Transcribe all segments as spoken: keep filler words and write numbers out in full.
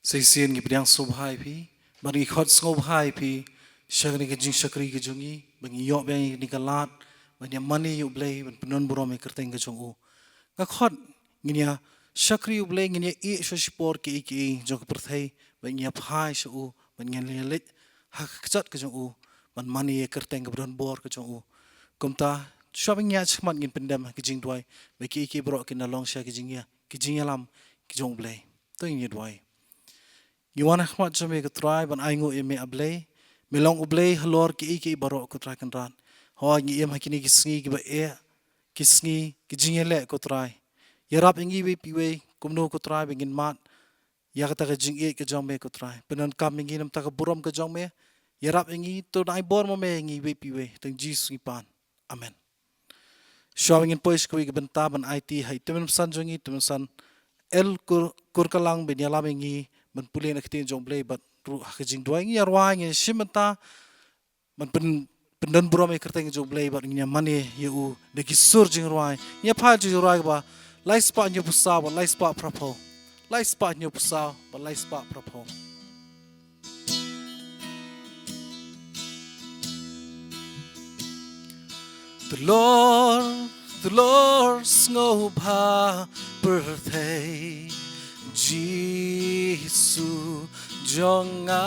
Shisien ngi pdiang sngewbha ïa phi, bad ngi khot sngewbha ïa phi sha kane ka jingshakri ka jong ngi, ba ngi ïoh biang ïa kane ka lad ban ïa mane ïa U Blei, ban pyndon burom ïa ka kyrteng ka jong u. Nga khot ngin ïa shakri U Blei, ngin ïa ïeh sha shipor kiei kiei jong ka pyrthei, ba ngin ïa phai sha u, ba ngin ïa leit ha ka kjat ka jong u, ban mane ïa ka kyrteng kaba don bor ka jong u. Kumta, shuwa ba ngin ïa shakmat, ngin pyndem ha ka jingduwai, ba kiei kiei baroh kin da long sha ka jingïa, ka jingïalam ka jong U Blei. To ngin ïa duwai. Ngi wan ha khmat jong me ko Trai ban ainguh ïa me A Blei. Me long U Blei halor kiei kiei baroh ko Trai Kynrad. Hooid ngi im ha kine ki sngi kiba eh, ki sngi ki jingïaleh ko Trai. Ïarap ïa ngi iwei pa iwei kumno ko Trai ba ngin mad ïa kata ka jingïeit ka jong me ko Trai. Pyndonkam ïa ngi na ka bynta ka burom ka jong me. Ïarap ïa ngi, to ai bor ma me ïa ngi iwei pa iwei. Tang Jisu ngi pan. Amen. Shuwa ba ngin poi sha kawei ka bynta ban aiti ha i tymmen basan jong ngi, tymmen basan L Kur, Kurkalang, ban ïalam ïa ngi ban pule na ka ktien jong U Blei bad ruh ha ka jingduwai. Ngin ïa rwai, ngin ïa shim bynta ban pyn, pyndon burom ïa ka kyrteng jong U Blei bad ngin ïa mane ïa u da ki sur jingrwai. Ngin ïa phai jingrwai kaba lai spah hynñiew phew saw bad lai spah phra phew. Lai spah hynñiew phew saw bad lai spah phra phew. Tlor, tlor sngewbha pyrthei, Jisu jong nga,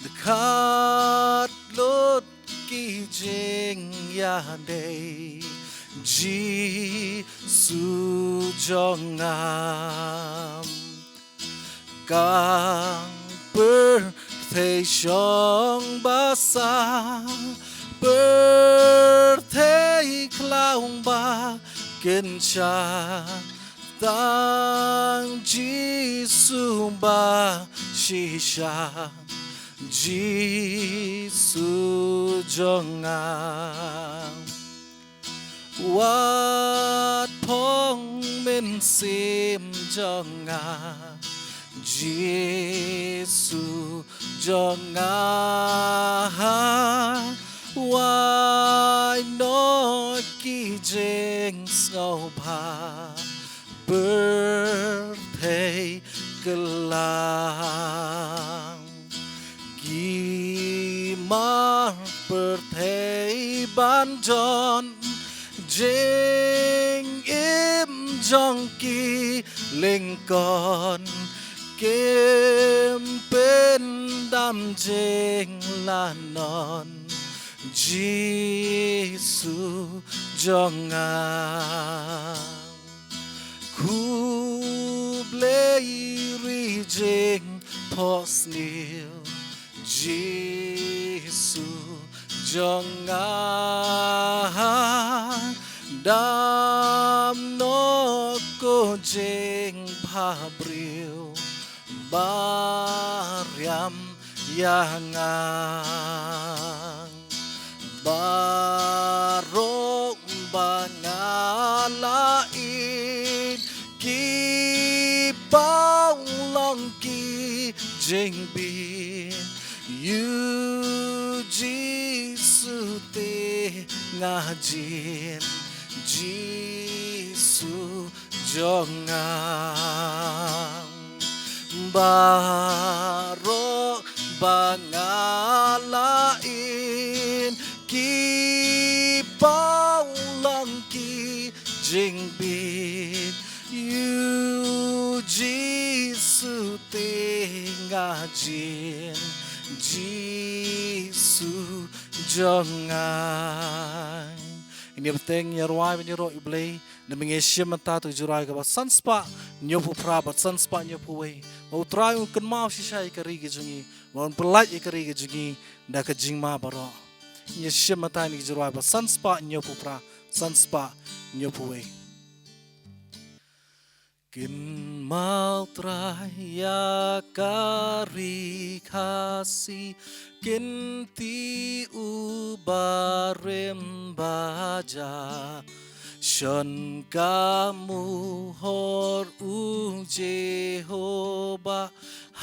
da khat lut ki jingïadei, Jisu jong nga. Kang pyrthei shong ba sah, pyrthei khlaw ba kynshah, tang Jisu ba shisha, Jisu jong nga. Wat phong mynsiem jong nga, Jisu jong nga. Wai noh ki jingsngewbha pyrthei kylla. Ki mar pyrthei ban jon jingim jong ki lyngkot, kim pyndam jinglanon, Jisu jong nga. Khublei ri jingphohsniew, Jisu jong nga. Dam noh ko jingbhabriew, ba riam ïa nga. Baroh ba nga la ïeit, ki paw long ki jingbit, ïa u Jisu te nga jied, Jisu jong nga. Baroh ba nga la ïeit, ki paw long ki jingbit, ïa u Jisu te nga jied, Jisu jong nga. Ngin ïa bteng, ïa rwai ban ïaroh ïa U Blei. Namar ngi shim mynta tu ka jingrwai kaba san spah hynñiew phew phra bad san spah hynñiew phew wei. Ba U Trai un kynmaw shisha ïa ka ri ka jong ngi, ba un pyllait ïa ka ri ka jong ngi da ka jingma baroh. Ngi shim mynta ïa ka jingrwai ba san spah hynñiew phew phra, san spah hynñiew phew wei. Kynmaw Trai ïa ka ri Khasi, kynti u barim ba ja. Shon ka muhor U Jehobah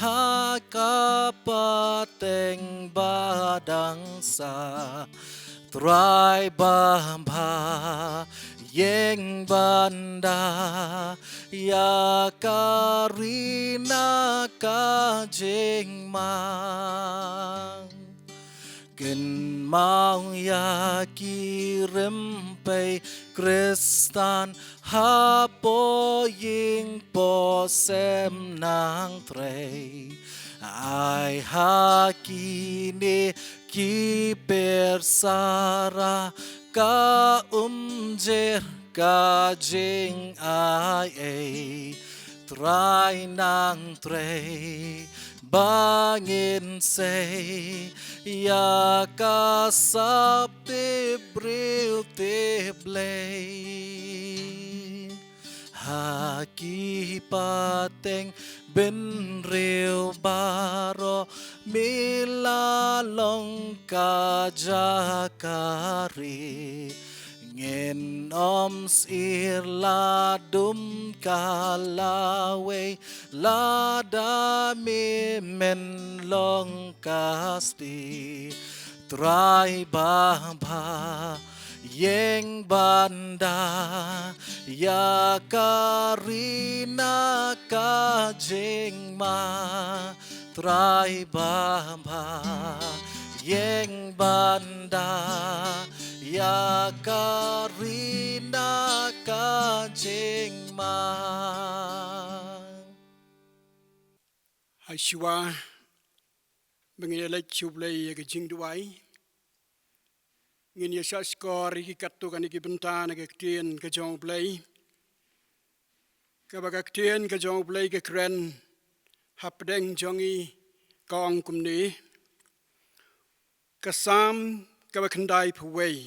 ha ka pateng ba dang sah. Trai babha Ïeng ban da ïa ka ri na ka jingma. Kynmaw ïa ki rympei Khristan hapoh ïing posem nang trei. Ai ha kine ki pyrsa ra ka umjer ka jingai ei. Trai nang trei ba ngin sei ïa ka sap tip briew tip Blei. Ha ki pateng bynriew baroh me la long ka jaka ri. Ngin ym sir la dum ka lawei lada me men long ka sti. Trai Baba, ïeng ban da ïa ka ri na ka jingma. Trai Baba, ïeng ban da ïa ka ri na ka jingma. Hashwa ba ngin ïa leit sha U Blei ïa ka jingduwai, ngin ïa shah shkor ïa ki katto katne ki bynta na ka ktien ka jong U Blei. Kaba ka ktien ka jong U Blei ka kren hapdeng jong ngi, ka ong kumne. Ka Salm kaba khyndaiphew wei.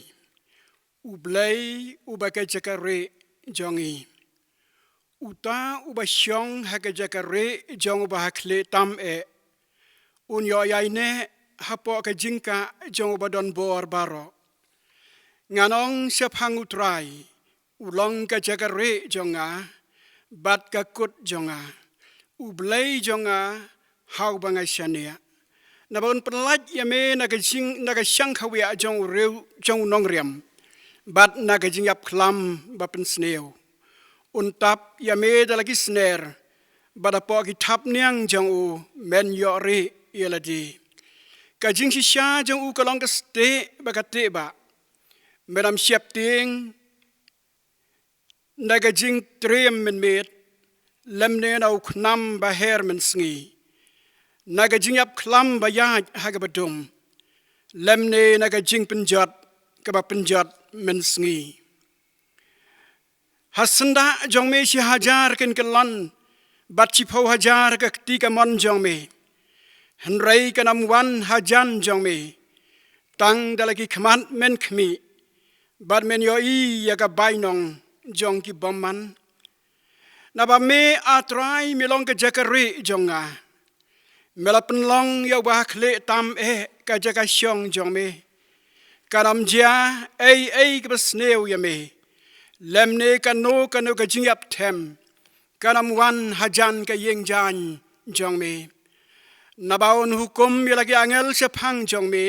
U Blei uba ka jaka rieh jong ngi. Uta uba shong ha ka jaka rieh jong uba ha khlieh tam eh, un ïoh ïaineh hapoh ka jingkah jong uba don bor baroh. Ngan ong shaphang U Trai, u long ka jaka rieh jong nga bad ka kut jong nga, U Blei jong nga ha uba nga shaniah. Naba un pyllait ïa me na ka jing, na ka shang khawiah jong u riew, jong u nongriam, bad na ka jingïapkhlam ba pynsniew. Un tap ïa me da la ki sner, bad hapoh ki thapniang jong u men ïoh rieh ïa lade. Ka jingshisha jong u ka long ka stieh ba ka tieh bah. Men ym sheptieng na ka jingtriem mynmiet, lymne na u khnam ba her mynsngi, na ka jingïapkhlam ba ïaid ha kaba dum, lymne na ka jingpynjot kaba pynjot mynsngi. Ha syndah jong me shi hajar kin kyllon, bad shiphew hajar ha ka kti kamon jong me, hynrei kan ym wan hajan jong me. Tang da la ki khmat men khmih, bad men ïohi ïa ka bainong jong ki bymman. Naba me, A Trai, me long ka jaka rieh jong nga. Me la pynlong ïa uba ha khlieh tam eh ka jaka shong jong me. Kan ym jia ei ei kaba sniew ïa me, lymne kano kano ka jingïapthem kan ym wan hajan ka ïing jaiñ jong me. Naba un hukum ïa la ki angel shaphang jong me,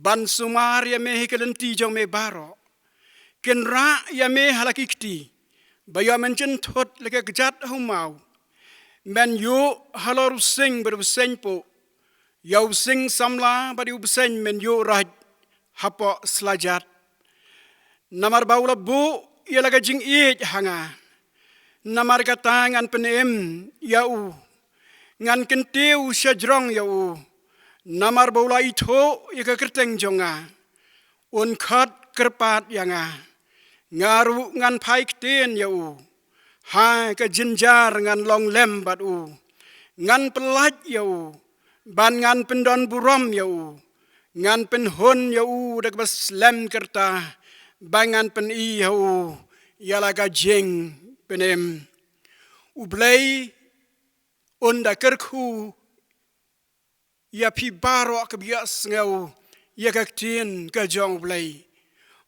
ban sumar ïa me ha ki lynti jong me baroh. Kin rah ïa me ha la ki kti, ba ïoh men jynthut la ki kjat ha u maw. Men ïuh halor u sing bad u bseiñ puh, ïa u sing samla bad ïa u bseiñ men ïuh rait hapoh slajat. Namar ba u la buh ïa la ka jingïeit ha nga, namar kata ngan pynim ïa u. Ngan kyntiew sha jrong ïa u, namar ba u la ithuh ïa ka kyrteng jong nga. Un khot kyrpad ïa nga, nga ruh ngan phai ktien ïa u. Ha ka jynjar ngan long lem bad u, ngan pyllait ïa u, bad ngan pyndon burom ïa u. Ngan pynhun ïa u da kaba slem kyrta, bad ngan pyni ha u ïa la ka jingpynim. U Blei un da kyrkhu ïa phi baroh kiba ïohsngew ïa ka ktien ka jong U Blei.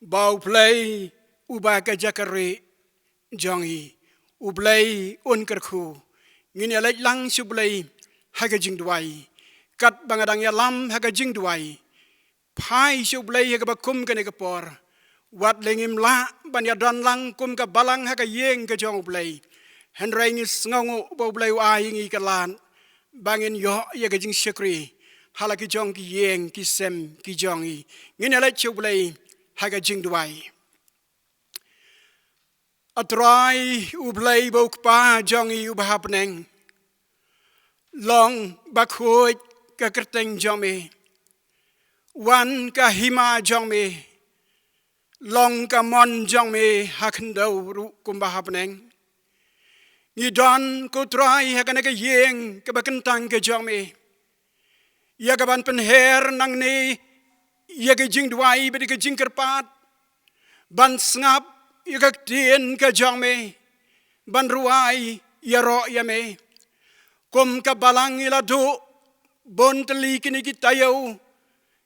Ba U Blei uba ka jaka rieh jong ngi, U Blei un kyrkhu. Ngin ïa leit lang sha U Blei ha ka jingduwai. Katba nga dang ïalam ha ka jingduwai, phai sha U Blei ha kaba kum kane ka por. Wat leh ngim lah ban ïadon lang kum ka balang ha ka ïing ka jong U Blei. Hynrei ngi sngewnguh ba U Blei u ai ïa ngi ka lad ba ngin ïoh ïa ka jingshakri ha la ki jong ki ïing ki sem ki jong ngi. Ngin ïaleit sha U Blei ha ka jingduwai. A Trai U Blei ba u Kpa jong ngi uba ha bneng, long bakhuid ka kyrteng jong me. Wan ka hima jong me. Long ka mon jong me ha khyndew ruh kumba ha bneng. Ngi don ko Trai ha kane ka ïing kaba kyntang ka jong me, ïa ka ban pynher nangne ïa ka jingduwai bad ïa ka jingkyrpad ban sngap ïa ka ktien ka jong me, ban rwai ïaroh ïa me. Kum ka balang ngi la duh bun tylli kine ki taïew,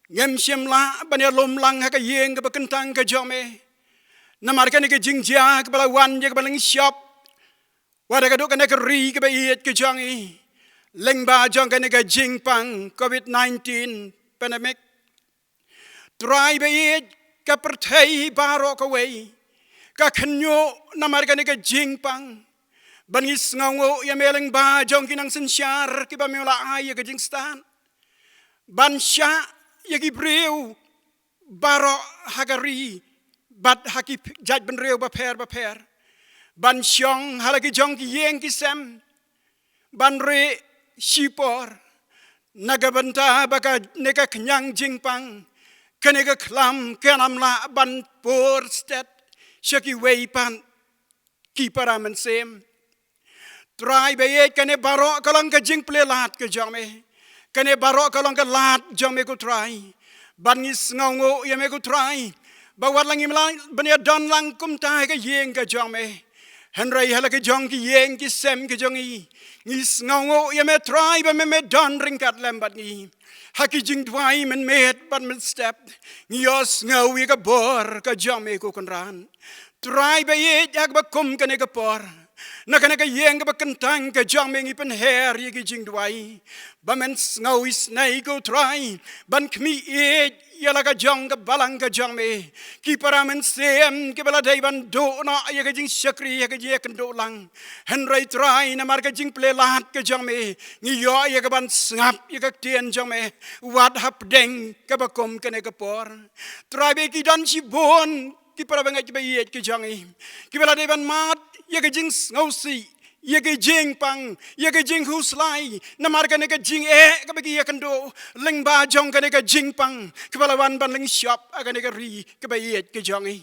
ngim shym lah ban ïalum lang ha ka ïing kaba kyntang ka jong me. Namar kane ka jingjia kaba la wan ïa kaba lyngshop wat ha ka duh kane ka ri kaba ïeit ka jong ngi, lyngba jong kane ka jingpang covid nineteen pandemic. Trai ba ïeit, ka pyrthei baroh kawei ka khynñiuh namar kane ka jingpang. Bad ngi sngewnguh ïa me lyngba jong ki nongsynshar kiba me la ai ïa ka jingstad ban shah ïa ki briew baroh ha ka ri bad ha ki jaitbynriew bapher bapher, ban shong ha la ki jong ki ïing ki sem, ban rieh shipor na ka bynta ba kane ka khñiang jingpang, kane ka khlam kan ym lah ban pur stet sha kiwei pat ki para mynsiem. Trai ba ïeit, kane baroh ka long ka jingplie lad ka jong me. Kane baroh ka long ka lad jong me ko Trai. Bad ngi sngewnguh ïa me ko Trai ba wat la ngim lah ban ïadon lang kumta ha ka ïing ka jong me, hynrei ha la ka jong ki ïing ki sem ka jong ngi, ngi sngewnguh ïa me Trai ba me me don ryngkat lem bad ngi ha ki jingduwai mynmiet bad mynstep. Ngi ïohsngew ïa ka bor ka jong me ko Kynrad. Trai ba ïeit, ha kaba kum kane ka por, na kane ka ïing kaba kyntang ka jong me ngi pynher ïa ki jingduwai ba men sngew isynei ko Trai ban khmih ïeit ïa la ka jong ka balang ka jong me. Ki para mynsiem kiba la dei ban duh noh ïa ka jingshakri ha ka jingïakynduh lang, hynrei Trai namar ka jingplie lad ka jong me ngi ïoh ïa ka ban sngap ïa ka ktien jong me wat hapdeng kaba kum kane ka por. Trai ba ki don shibun ki para bangeit kiba ïeit ki jong ngi kiba la dei ban mad ïa ka jingsngewsih, ïa ka jingpang, ïa ka jingkhuslai namar kane ka jingeh kaba ki ïakynduh lyngba jong kane ka jingpang kaba la wan ban lyngshop ha kane ka ri kaba ïeit ki jong ngi.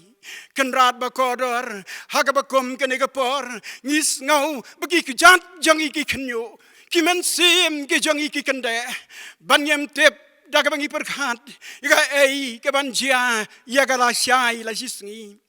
Kynrad ba kordor, ha kaba kum kane ka por ngi sngew ba ki kjat jong ngi ki khynñiuh, ki mynsiem ki jong ngi ki kyndeh, ban ngim tip da kaba ngi pyrkhat ïa kaei kaban jia ïa ka lashai lashisngi.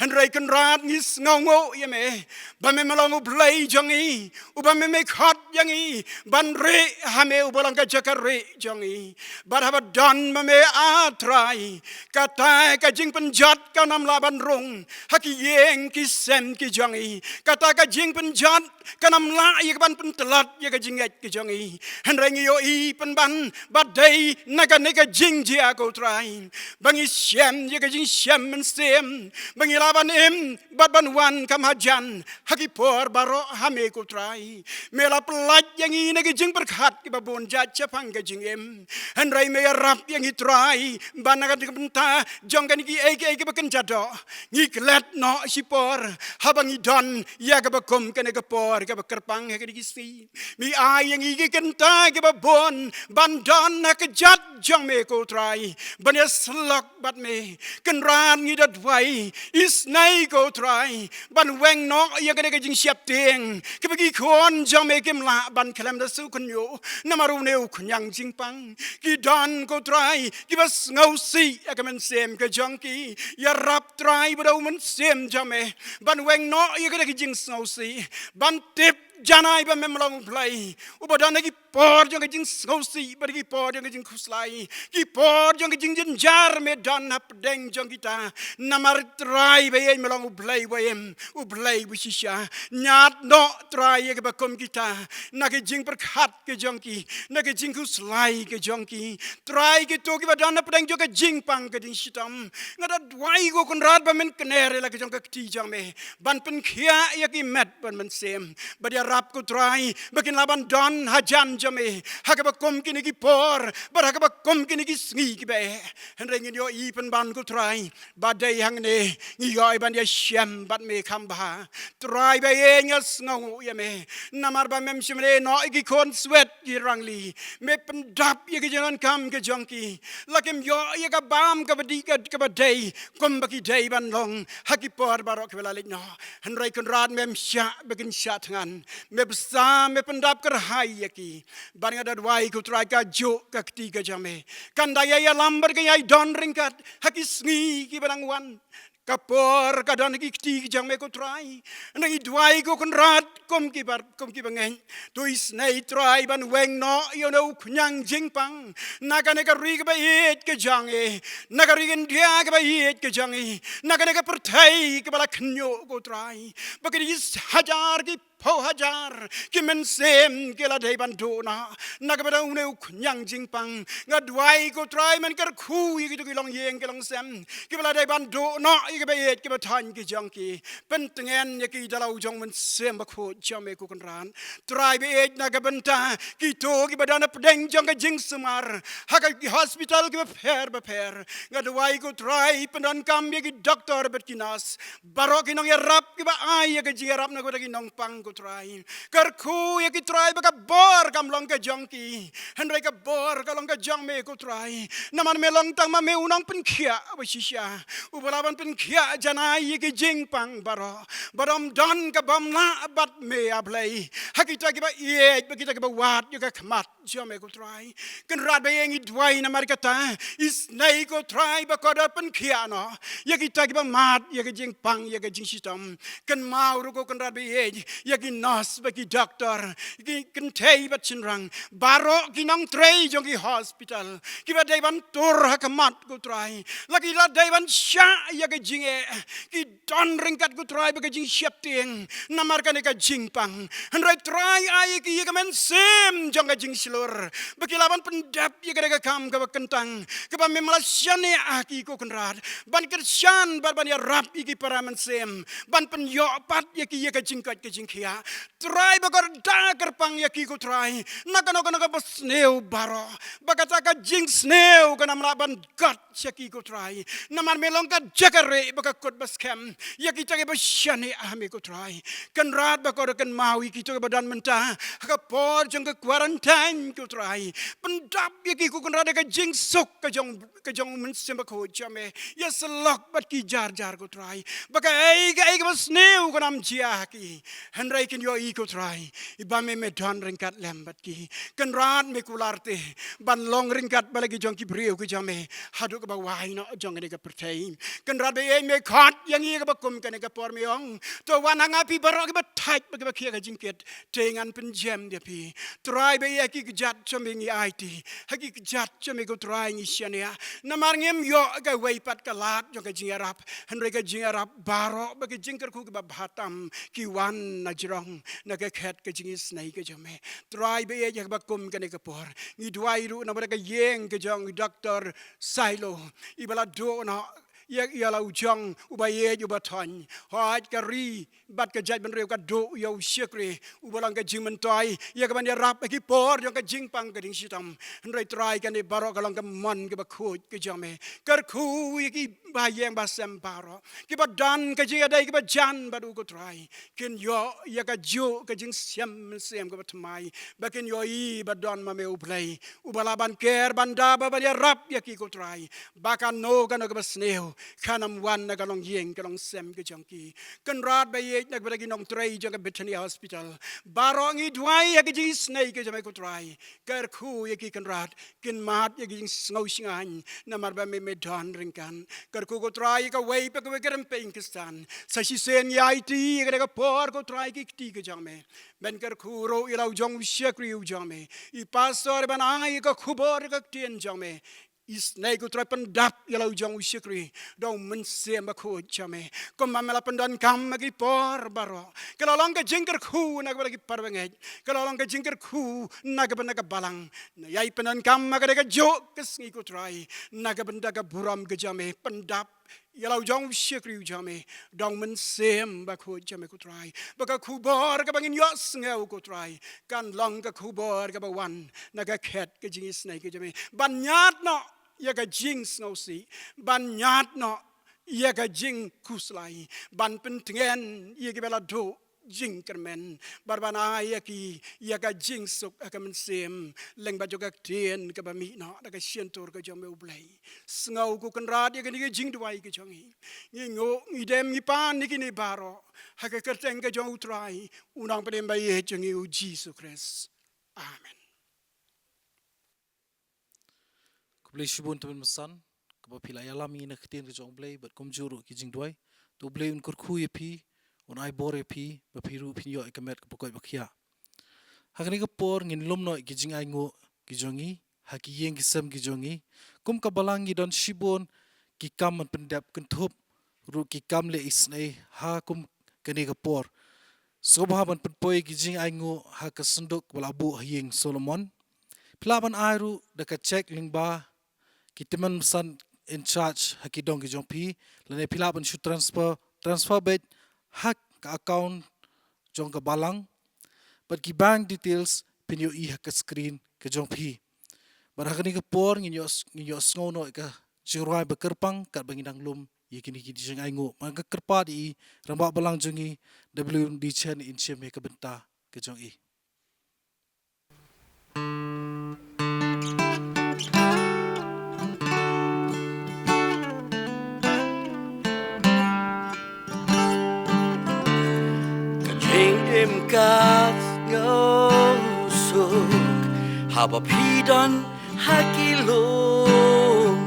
Hynrei Kynrad ngi sngewnguh ïa me ba me me long U Blei jong ngi, uba me me khot ïa ngi ban rieh ha me, uba long ka jaka rieh jong ngi. Bad haba don ma me, A Trai, kata ka jingpynjot kan ym lah ban rung ha ki ïing ki sem ki jong ngi. Kata ka jingpynjot kan ym lah ïa ka ban pyntlot ïa ka jingngeit ka jong ngi. Hynrei ngi ïohi pynban ba dei na kane ka jingjia ko Trai ba ngi shem ïa ka jingshem mynsiem ba ngi lah ban im bad ban wan kham hajan ha ki por baroh ha me ko Trai. Me la pyllait ïa ngi na ki jingpyrkhat kiba bun jait shaphang ka jingim, hynrei me ïarap ïa ngi Trai ba na ka bynta jong kane kiei kiei kiba kynja doh ngi klet noh shipor haba ngi don ïa kaba kum kane ka por kaba kyrpang ha kane ka sngi. Me ai ïa ngi ki kynta kiba bun ban don ha kjat jong me ko Trai ban ïasyllok bad me. Kynrad ngi da duwai, isynei ko Trai ban weng noh ïa kane ka jingsheptieng kaba ki khun jong me kim lah ban khlem da shu khynñiuh namar une u khñiang jingpang. Ki don ko Trai kiba sngewsih ha ka mynsiem ka jong ki. Ïarap Trai ba da u Mynsiem jong me ban weng noh ïa kata ka jingsngewsih, ban tip janai ba mem long U Blei uba don ha ki por jong ka jingsngewsih bad ki por jong ka jingkhuslai, ki por jong ka jingjynjar me don hapdeng jong kita. Namar Trai ba ïeit me long U Blei ba im, U Blei ba shisha. Ñiad noh Trai ïa kiba kum kita na ki jingpyrkhat ki jong ki, na ki jingkhuslai ki jong ki. Trai kito kiba don hapdeng jong ka jingpang ka jingshitom. Nga da duwai ko Kynrad ba men kner ïa la ka jong ka kti jong me ban pynkhiah ïa ki met bad mynsiem. Bad ïarap ko Trai ba kin lah ban don hajan jong me ha kaba kum kine ki por bad ha kaba kum kine ki sngi kiba eh. Hynrei ngin ïohi pynban ko Trai ba dei hangne ngi ïohi ban ïashem bad me kham bha. Trai ba ïeit nga sngewnguh ïa me namar ba mem shym la ïehnoh ïa ki khun swet ki rangli. Me pyndap ïa ki jingdonkam ki jong ki. La kim ïoh ïa ka bam kaba dei, ka, kaba dei kumba ki dei ban long ha ki por baroh kiba la leit noh. Hynrei Kynrad mem shah ba kin shah thngan. Me bsa, me pyndap kyrhai ïa ki. Bad nga da duwai ko Trai ka juk ka kti ka jong me kan da ïai ïalam bad ka ïai don ryngkat ha ki sngi kiba dang wan. Ka por ka don ha ki kti ki jong me ko Trai. Nang i duwai ko Kynrad kum ki bar, kum ki bangeng. To isynei Trai ban weng noh ïa une u khñiang jingpang na kane ka ri kaba ïeit ka jong i, na ka ri India kaba ïeit ka jong i, na kane ka pyrthei kaba la khñiuh ko Trai. Ba ki hajar ki phew hajar ki mynsiem ki la dei ban duh noh na kaba dang une u khñiang jingpang. Nga duwai ko Trai men kyrkhu ïa kito ki longïing ki longsem kiba la dei ban duh noh ïa kiba ïeit kiba thaiñ ki jong ki. Pyntngen ïa ki da la u jong Mynsiem Bakhuid jong me ko Kynrad. Trai ba ïeit na ka bynta kito kiba don hapdeng jong ka jingsumar ha ka hospital kiba pher ba pher. Nga duwai ko Trai pyndonkam ïa ki doktor bad ki nurse baroh ki nongïarap kiba ai ïa ka jingïarap na ka bynta ki nongpang ko Trai. Kyrkhu ïa ki Trai ba ka bor kam long ka jong ki. Hynrei ka bor ka long ka jong me ko Trai. Namar me long tang ma me u nongpynkhiah ba shisha. Uba lah ban pynkhiah janai ïa ki jingpang baroh. Ba dom don ka bym lah bad me A Blei. Ha kita kiba ïeit bad kita kiba wad ïa ka khmat jong me ko Trai. Kynrad ba ïeit ngi duwai namar kata. Isynei ko Trai ba ka da pynkhiah noh ïa kita kiba mad ïa ka jingpang ïa ka jingshitom. Kynmaw ruh ko Kynrad ba ïeit ïa ki nurse bad ki doktor, ki kynthei bad shynrang, baroh ki nongtrei jong ki hospital kiba dei ban tur ha khmat ko Trai. La ki la dei ban shah ïa ka jingeh, ki don ryngkat ko Trai bad ka jingsheptieng namar kane ka jingpang. Hynrei Trai ai ïa ki ïa ka mynsiem jong ka jingshlur ba ki lah ban pyndep ïa kane ka kam kaba kyntang kaba mem la shaniah ha ki ko Kynrad ban kyrshan bad ban ïarap ïa ki para mynsiem ban pynïoh pat ïa ki ïa ka jingkoit ka jingkhiah. Trai ba ka da kyrpang ïa ki ko Trai na kano kano kaba sniew baroh ba kata ka jingsniew kan ym lah ban kat sha ki ko Trai. Namar me long ka jaka rieh ba ka kut ba skhem ïa kita kiba shaniah ha me ko Trai. Kynrad ba ka da kynmaw ïa kita kiba don mynta ha ka por jong ka quarantine ko Trai. Pyndap ïa ki ko Kynrad da ka jingsuk ka jong ka jong u Mynsiem Bakhuid jong me. Ïa syllok bad ki jar jar ko Trai ba kaei kaei kaba sniew kan ym jia ha ki. Hynrei kin ïohi ko Trai ba me me don ryngkat lem bad ki. Kynrad me kular te ban long ryngkat bad la ki jong ki briew ki jong me haduh kaba wai noh jong kane ka pyrthei. Kynrad ba ïeit me khot ïa ngi kaba kum kane ka por me ong to wan ha nga phi baroh kiba thait bad kiba khia ka jingkit. Te ngan pynjem ïa phi. Trai ba ïa ki kjat jong me ngi aiti ha ki kjat jong me ko Trai ngi shaniah. Namar ngim ïoh kawei pat ka lad jong ka jingïarap. Hynrei ka jingïarap baroh bad ka jingkyrkhu kaba bha tam ki wan na jrong na ka khet ka jingisynei ka jong me. Trai ba ïeit ïa kaba kum kane ka por ngi duwai ruh na bynta ka ïing ka jong Doctor Sailo iba la duh noh ïa, ïa la u jong uba ïeit uba thaiñ. Hooid ka ri bad ka jaitbynriew ka duh ïa u shakri uba long ka jingmyntoi ïa kaban ïarap ha ki por jong ka jingpang ka jingshitom. Hynrei Trai kane baroh ka long ka mon kaba khuid ka jong me. Kyrkhu ïa ki ba ïeng ba sem baroh kiba don ka jingïadei kaba jan bad u ko Trai. Kin ïoh ïa ka juk ka jingshem mynsiem kaba thymmai ba kin ïohi ba don ma me U Blei uba lah ban ker ban da bad ban ïarap ïa ki ko Trai. Ba kano kano kaba sniew Kan ym wan na ka longïing ka longsem ka jong ki. Kynrad ba ïeit, na ka bynta ki nongtrei jong ka Bethany Hospital. Baroh ngi duwai ïa ka jingisynei ka jong me ko Trai. Kyrkhu ïa ki Kynrad, kin mad ïa ka jingsngew shngaiñ, namar ba me me don ryngkat. Kyrkhu ko Trai ïa kawei pa kawei ka rympei Khristan. Sa shisien ïa iti ïa ka por ko Trai ki kti ka jong me. Men kyrkhu ruh ïa la u jong u shakri u jong me. I pastor ban ai ïa ka khubor ïa ka ktien jong me. Isynei ko Trai pyndap ïa la u jong u shakri da u Mynsiem Bakhuid jong me. Kumba me la pyndonkam ha ki por baroh. Ka la long ka jingkyrkhu na ka bynta ki para bangeit. Ka la long ka jingkyrkhu na ka bynta ka balang. Ngi ïai pyndonkam ha ka dei kajuh ka sngi ko Trai. Na ka bynta ka burom ka jong me pyndap ïa la u jong u shakri u jong me da u Mynsiem Bakhuid jong me ko Trai. Ba ka khubor kaba ngin ïohsngew ko Trai. Kan long ka khubor kaba wan na ka khet ka jingisynei ka jong me. Ban ñiad noh ïa ka jingsngewsih. Ban ñiad noh ïa ka jingkhuslai. Ban pyntngen ïa kiba la duh jingkyrmen. Bad ban ai ïa ki ïa ka jingsuk ha ka mynsiem. Lyngba jong ka ktien kaba mih noh na ka shyntur ka jong me U Blei. Sngew ko Kynrad ïa kane ka jingduwai ka jong ngi. Ngi nguh, ngi dem, ngi pan ïa kine baroh ha ka kyrteng ka jong U Trai, U Nongpynim ba ïeit jong ngi U Jisu Khrist. Amen. Khublei shibun Tymmen Basan, kaba phi la ïalam ïa ngi na ka ktien ka jong U Blei, bad kumjuh ruh ki jingduwai. To U Blei un kyrkhu ïa phi, un ai bor ïa phi, ba phi ruh phin ïoh ïa ka met kaba koit ba khiah. Ha kane ka por ngin lum noh ïa ki jingainguh ki jong ngi, ha ki ïing ki sem ki jong ngi. Kum ka balang ngi don shibun ki kam ban pyndep, kynthup ruh ki kam leh isynei ha kum kane ka por. Sngewbha ban pynpoi ki jingainguh ha ka synduk ba la buh ha ïing Solomon. Phi lah ban ai ruh da ka cheque lyngba ki Tymmen Basan in charge ha ki dong ki jong phi. Lane phi lah ban shu transfer, transfer beit ha ka account jong ka balang. Bad ki bank details phin ïohi ha ka screen ka jong phi. Bad ha kane ka por ngin ïoh, ngin ïohsngew noh ïa ka jingrwai ba kyrpang katba ngi dang lum ïa kine ki jingainguh. Ngan kyrpad ïa i Rangbah Balang jong ngi, W. D. Chen, in shim ïa ka bynta ka jong i. Ka jingim ka sngewsuk haba phi don ha ki lum.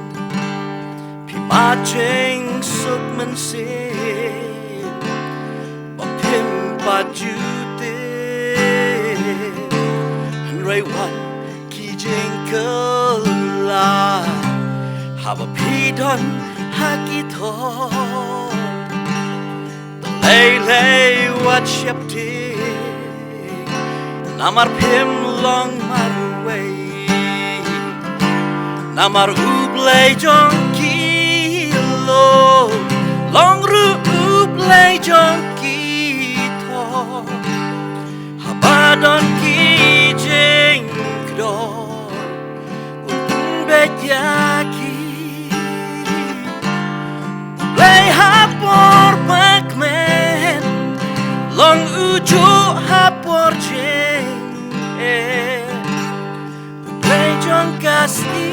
Phi mad jingsuk mynsiem ba phim pat ju tip. Hynrei wat ki jingkylla haba phi don ha ki thong. Lei lei wat sheptieng, namar phim long marwei. Namar U Blei jong ki lum, long ruh U Blei jong ki thong. Haba don ki jingkdor, un pynbeit ïa ki. U Blei ha por ba kmen, long ujuh ha por jingeh. U Blei jong ka sngi,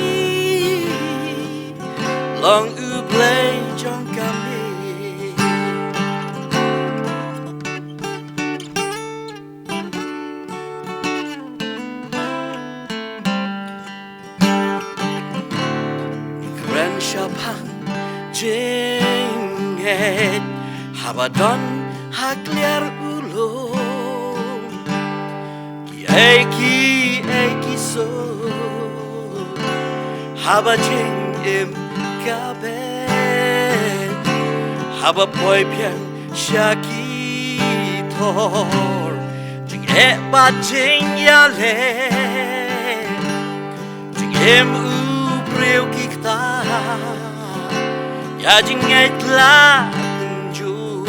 long U Blei jong ka miet. Kren shaphang jingngeit haba don ha kliar u lum. Kiei kiei ki suk haba jingim ka beit, haba poi biang sha ki thor. Jingeh bad jingïaleh, jingim u briew ki ktah, ïa jingngeit la tynjuh.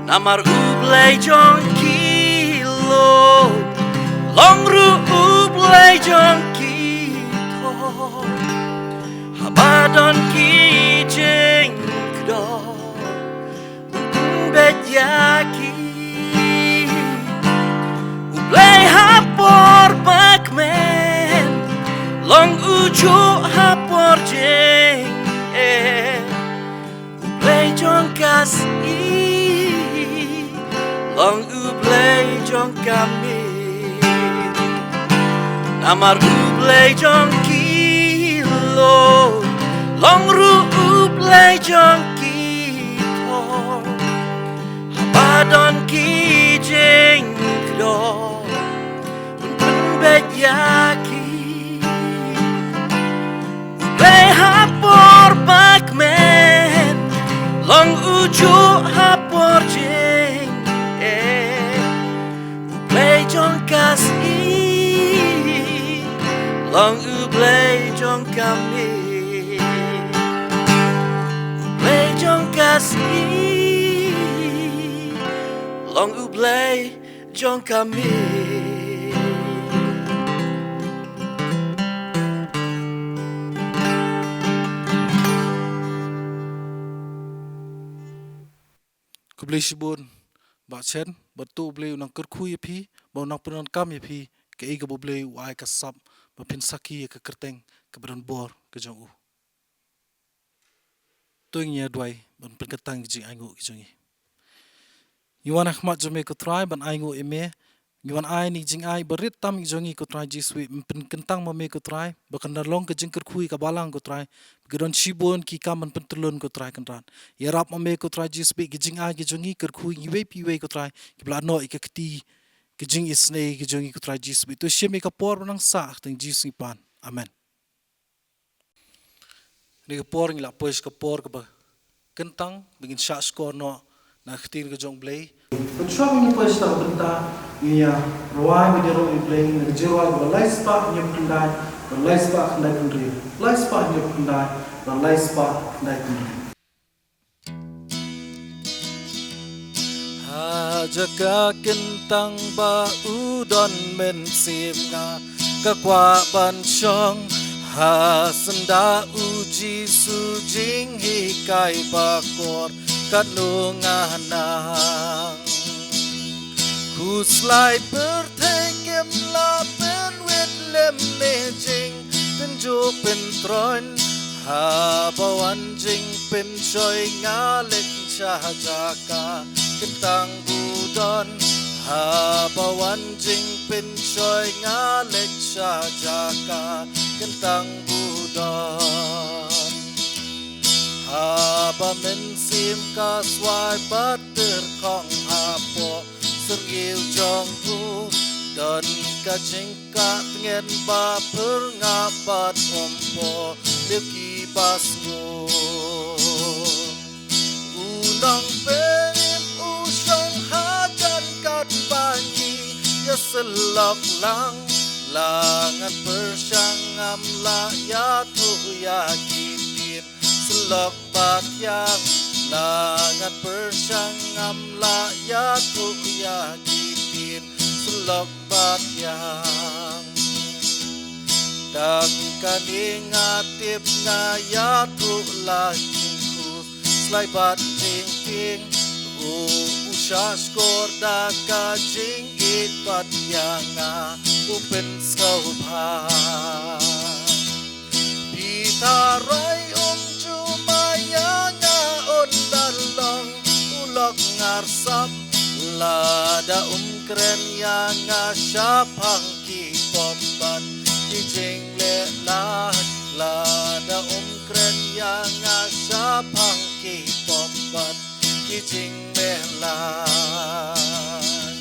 Namar U Blei jong ki lum, long ruh U Blei jong ki thor. Haba don ki jingkdor, un pynbeit ïa ki. U Blei ha por ba kmen, long ujuh ha por jingeh. Kasi, long U Blei jong kami. Namar U Blei jong ki long, long ruh U Blei jong ki thor. Haba don ki jingkordor, pynbeit ïa ki. U Blei ha por ba kmen, long u juh ha por jingeh. U Blei jong ka sngi, long U Blei jong ka miet. U Blei jong ka sngi, long U Blei jong ka miet. Khublei shibun Bah Chen, bad to U Blei un nang kyrkhu ïa phi, bad un nang pyndonkam ïa phi, kaei kaba U Blei u ai ka sap ba phin sakhi ïa ka kyrteng kaba donbor ka jong u. To ngin ïa duwai ban pynkyntang ki jingainguh ki jong ngi. Ngi wan ha khmat jong me ko Trai ban ainguh ïa me. Ngi wan ai ïa ki jingai barit tam ki jong ngi ko Trai Jisu, ban pynkyntang ma me ko Trai, ba kan da long ka jingkyrkhu ïa ka balang ko Trai. Ba ki don shibun ki kam ban pyntyllun ko Trai Kynrad. Ïarap ma me ko Trai Jisu, ki jingai ki jong ngi, kyrkhu ïa ngi iwei pa iwei ko Trai, kiba la noh ïa ka kti ka jingisynei ka jong ngi ko Trai Jisu. To shim ïa ka por ba nang sah, ha ka kyrteng Jisu ngi pan. Amen. Kane ka por ngi la poi sha ka por kaba kyntang, ba ngin shah shkor noh na ka ktien ka jong U Blei. Bad shuwa ba ngin poi sha kata ka bynta, ngin ïa rwai bad ïaroh ïa U Blei na ka jingrwai kaba lai spah hynñiew phew khyndai bad lai spah khyndai phew hynriew, lai spah hynñiew phew khyndai bad lai spah khyndai phew hynriew. Ha jaka kyntang ba u don mynsiem, nga ka kwah ban shong ha syndah U Jisu, jinghikai bakor katno nga nang. Khuslai pyrthei kim lah pynwit lem ne jingpynjuh pyntroiñ, haba wan jingpynshoi nga leit sha jaka kyntang ba u don. Haba wan jingpynshoi nga leit sha jaka kyntang ba u don. Haba mynsiem ka swai bad tyrkhong hapoh syrngiew jong u, don ka jingkah tngen ba pyrngah bad um poi leh kiba sngewbha. U Nongpynim u shong hajan katba ngi ïasyllok lang. La ngan pyrshang ngam lah ïathuh ïa ki ktien syllok bad ïang. La ngan pyrshang ngam lah ïathuh ïa ki ktien syllok bad ïang. Tang kane nga tip nga ïathuh la jingkhuslai bad jingtieng. U, u shah shkor da ka jingïeit bad ïa nga u pynsngewbha. Phi tharai um ju mai ïa nga, un da long u lok ngarsap. Lada um kren ïa nga shaphang ki pop bad ki jingleh lait. Lada um kren ïa nga shaphang ki pop bad ki jingleh lait.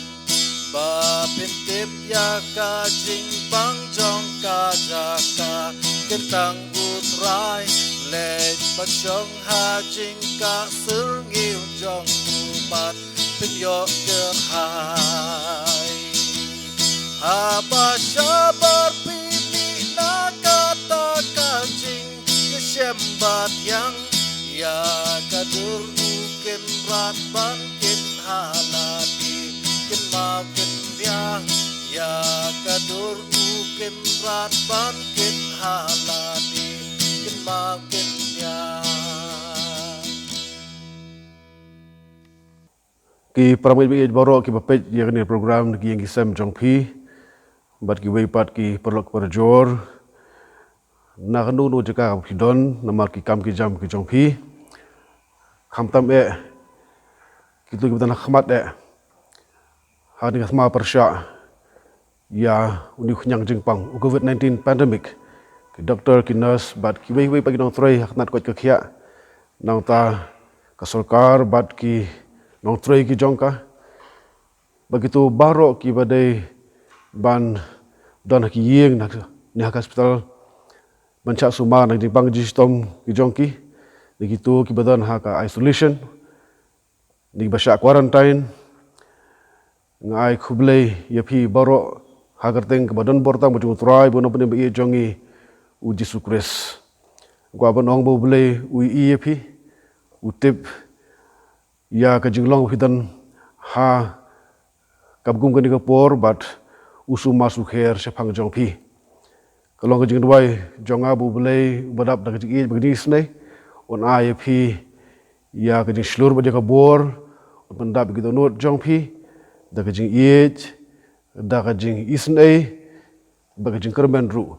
Ba phin tip ïa ka jingbang jong ka jaka kyntang U Trai. Leit bad shong ha jingkah syrngiew jong u bad phin ïoh kyrhai. Haba shabar phi mih na kata ka jingïashem bad ïang, ïa ka dur u Kynrad ban kit ha lade, kynmaw kyndiang. Ïa ka dur u Kynrad ban kit ha lade, kynmaw kyndiang. Ki para bangeit baroh kiba peit ïa kane ka program na ki ïing ki sem jong phi, bad kiwei pat ki paralok parajor, na kano kano jaka kaba phi don, namar ki kam ki jam ki jong phi. Khamtam eh, kito kiba don ha khmat eh, ha kane ka thma pyrshah ïa une u khñiang jingpang, u COVID nineteen pandemic, ki doktor, ki nurse bad kiwei kiwei pat ki nongtrei ha ka tnat koit ka khiah, nangta ka sorkar bad ki nongtrei ki jong ka, bad kito baroh kiba dei ban don ha ki ïing ne ha ka hospital ban shah sumar na ka jingpang jingshitom ki jong ki, ne kito kiba don ha ka isolation, ne kiba shah quarantine. Nga ai khublei ïa phi baroh ha ka kyrteng kaba donbor tam ka jong U Trai bad U Nongpynim ba ïeit jong ngi, U Jisu Khrist. Nga kwah ban ong ba U Blei u ïohi ïa phi, u tip ïa ka jinglong ba phi don ha kaba kum kane ka por bad u sumar sukher shaphang jong phi. Ka long ka jingduwai jong nga ba U Blei uba dap da ka jingïeit bad ka jingisynei un ai ïa phi ïa ka jingshlur bad ïa ka bor, un pyndap ïa ki dohnud jong phi da ka jingïeit, da ka jingisynei bad ka jingkyrmen ruh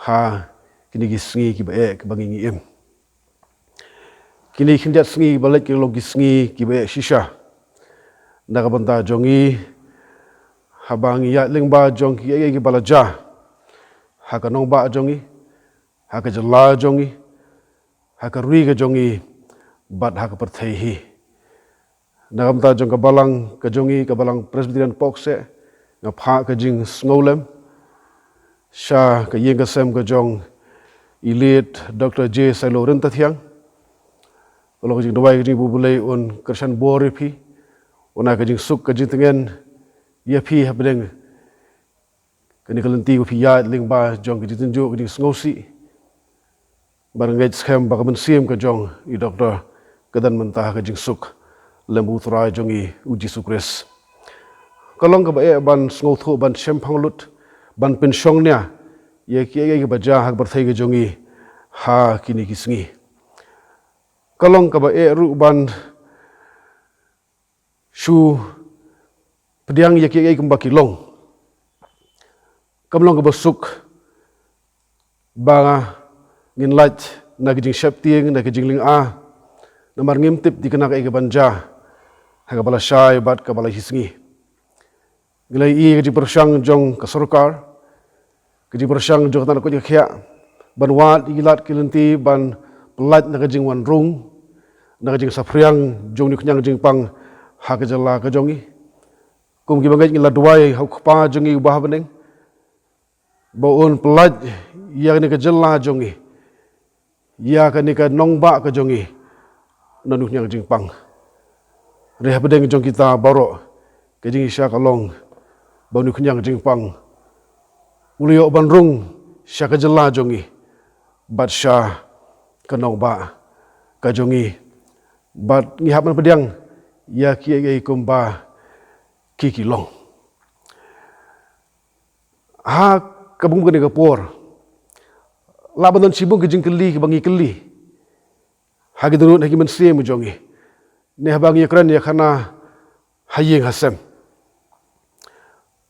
ha kine ki sngi kiba eh kiba ngi ngi im. Kine ki khyndiat sngi ba leit ki long ki sngi kiba eh shisha na ka bynta jong ngi, haba ngi ïaid lyngba jong kiei kiei kiba la jia ha ka nongbah jong ngi, ha ka jylla jong ngi, ha ka ri ka jong ngi bad ha ka pyrthei hi. Na ka bynta jong ka balang ka jong ngi, ka Balang Presbyterian Pohkseh, nga phah ka jingsngewlem sha ka ïing ka sem ka jong i late Doctor J Sailo Ryntathiang. Ka long ka jingduwai ka jong ngi ba U Blei un kyrshan bor ïa phi, un ai ka jingsuk ka jingtngen ïa phi hapdeng kane ka lynti ba phi ïaid lyngba jong ka jingtynjuh ka jingsngewsih. Bad nga ngeit skhem ba ka mynsiem ka jong i doktor ka don mynta ha ka jingsuk lem bad U Trai jong ngi U Jisu Khrist. Ka long kaba eh ban sngewthuh, ban shemphang lut, ban pynshong nia ïa kiei kiei kiba jia ha ka pyrthei ka jong ngi ha kine ki sngi. Ka long kaba eh ruh ban shu pdiang ïa kiei kiei kumba ki long. Kam long kaba suk ba ngin lait na ki jingsheptieng, na ki jinglynga, namar ngim tip thikna kaei kaban jia ha kaba la shai bad kaba la shisngi. Ngi la ïohi ka jingpyrshang jong ka sorkar, ka jingpyrshang jong ka tnat koit ka khiah ban wad ïa ki lad ki lynti ban pyllait na ka jingwan rung, na ka jingsaphriang jong une u khñiang jingpang ha ka jylla ka jong ngi. Kum ki bangeit ngi la duwai ha U Kpa jong ngi uba ha bneng ba un pyllait ïa kane ka jylla jong ngi, ïa kane ka nongbah ka jong ngi na une u khñiang jingpang. Hynrei ha bneng jong kita baroh ka jingshisha ka long ba une u khñiang jingpang u la ïoh ban rung sha ka jylla jong ngi bad sha ka nongbah ka jong ngi, bad ngi hap ban pdiang ïa kiei kiei kumba ki ki long. Ha kaba kum kane ka por lah ban don shibun ki jingkylli kiba ngi kylli ha ki dohnud, ha ki mynsiem jong ngi, ne haba ngi ïakren ïakhana ha ïing ha sem.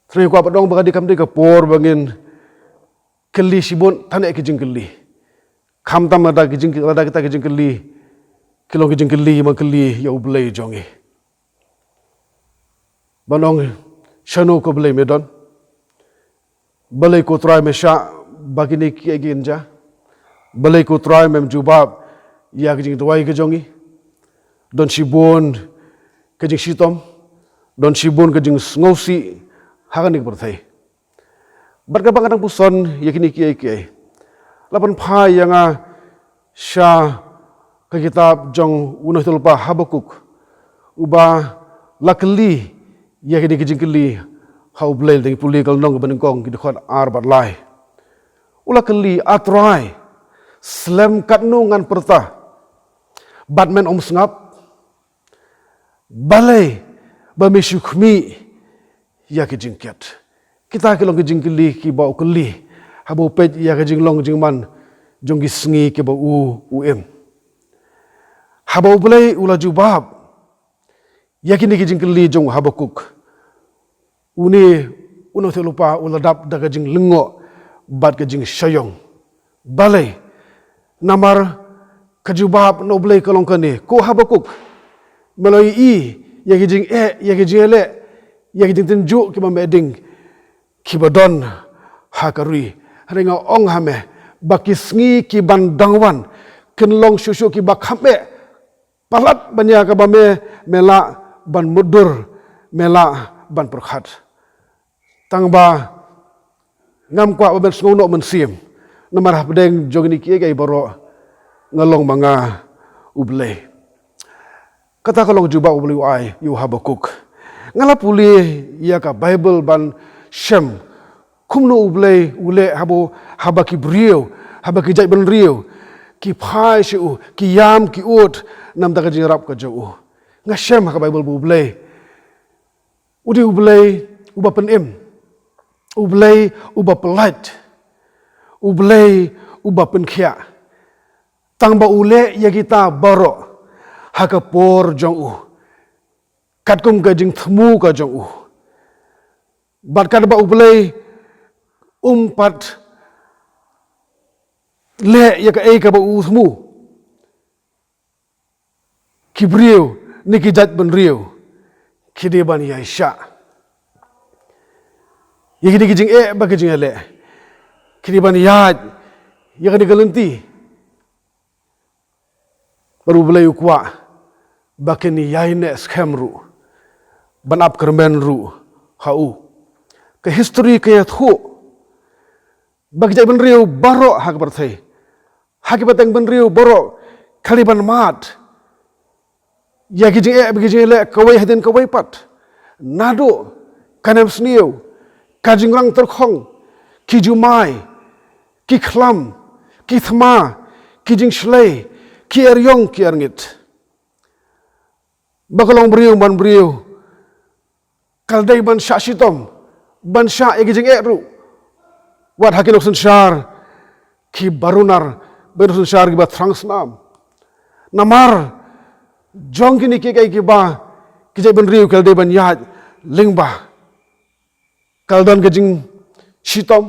Te nga kwah ban ong ba ka dei, kam dei ka por ba ngin kylli shibun than eh ki jingkylli. Khamtam lada ki jing, lada kita ki jingkylli ki long ki jingkylli ba kylli ïa U Blei jong ngi, ban ong shano ka Blei me don. Balei ko Trai me shah ba kine kiei kiei kin jia? Balei ko Trai mem jubab ïa ki jingduwai ki jong ngi? Don shibun ka jingshitom, don shibun ka jingsngewsih ha kane ka pyrthei. Bad kaba nga dang puson ïa kine kiei kiei, la pynphai ïa nga sha ka kitab jong u nonghiar lypa Habakuk, uba la kylli ïa kine ki jingkylli ha U Blei. Dang pule ka lynnong kaba nyngkong, ki dkhot ar bad lai. U la kylli, A Trai, slem katno ngan pyrta bad men ym sngap? Balei ba me shu khmih ïa ki jingkiet? Kita ki long ki jingkylli kiba u kylli haba u peit ïa ka jinglong jingman jong ki sngi kiba u, u im. Haba U Blei u la jubab ïa kine ki jingkylli jong u Habakuk, une u nonghiar lypa u la dap da ka jinglyngngoh bad ka jingshah ïong. Balei? Namar Ka jubab na U Blei ka long kane, ko Habakuk, me la ïohi ïa ki jingeh, ïa ki jingeh leh, ïa ki jingtynjuh kiba meh ding, kiba don ha ka ri. Hynrei nga ong ha me ba ki sngi ki ban dang wan kin long shuh shuh kiba kham eh palat ban ïa kaba me, me lah ban mutdur, me lah ban pyrkhat. Tang ba ngam kwah ba men sngew noh mynsiem, namar hapdeng jong kine kiei kiei baroh nga long ma nga U Blei. Kata ka long jubab U Blei u ai ïa u Habakuk. Nga la pule ïa ka Baibl ban shem kumno U Blei u leh haba, haba ki briew, haba ki jaitbynriew ki phai sha u, ki ïam ki ud namar ka jingïarap ka jong u. Nga shem ha ka Baibl ba U Blei u dei U Blei uba pynim, U Blei uba pyllait, U Blei uba pynkhiah. Tang ba u leh ïa kita baroh ha ka por jong u, katkum ka jingthmu ka jong u. Bad katba U Blei um pat leh ïa kaei kaba u thmu, ki briew ne ki jaitbynriew ki dei ban ïaishah ïa kine ki jingeh bad ki jingeh leh, ki dei ban ïaid ïa kane ka lynti. Bad U Blei u kwah ba kin ïaineh skhem ruh, ban ap kyrmen ruh ha u. Ka history ka ïathuh ba ki jaitbynriew baroh ha ka pyrthei, ha ki pateng bynriew baroh, ka dei ban mad ïa ki jingeh bad ki jingeh leh kawei hadien kawei pat. Naduh ka nemsniew, ka jingrang tyrkhong, ki jumai, ki khlam, ki thma, ki jingshlei, ki eriong ki erngit. Ba ka longbriew manbriew ka la dei ban shah shitom, ban shah ïa ki jingeh ruh. Wat ha ki nongsynshar kiba runar, ba ki nongsynshar kiba thrang snam. Namar jong kine kiei kiei kiba ki jaitbynriew ki la dei ban ïaid lyngba, ka la don ka jingshitom,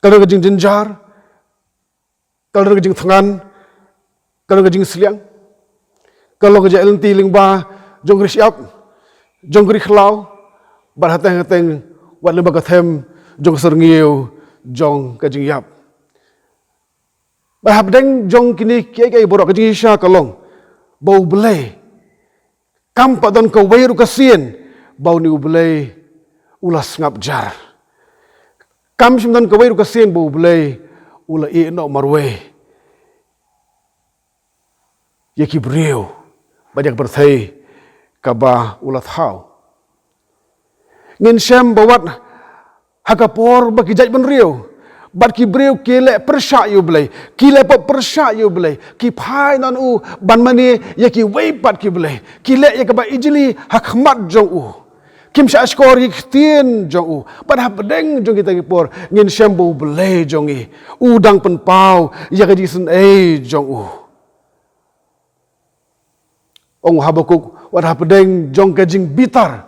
ka la don ka jingjynjar, ka la don ka jingthngan, ka la don ka jingsliang, ka la don ka jinglynti lyngba jong ka ri shyiap, jong ka ri khlaw, bad hateng hateng wat lyngba ka them jong ka syrngiew jong ka jingïap. Bad hapdeng jong kine kiei kiei baroh ka jingshisha ka long ba U Blei kam pat don kawei ruh ka sien ba une U Blei u la sngap jar. Kam shym don kawei ruh ka sien ba U Blei u la ïeh noh marwei ïa ki briew bad ïa ka pyrthei kaba u la thaw. Ngin shem ba wat ha ka por ba ki jaitbynriew bad ki briew ki leh pyrshah ïa U Blei, ki leh pop pyrshah ïa U Blei, ki phai na u ban mane ïa kiwei pat ki blei, ki leh ïa kaba ijli ha khmat jong u, kim shah shkor ïa ki ktien jong u. Bad hapdeng jong kita ki por ngin shem ba U Blei jong ngi u dang pynpaw ïa ka jingisynei jong u. Ong u Habakuk, wat hapdeng jong ka jingbitar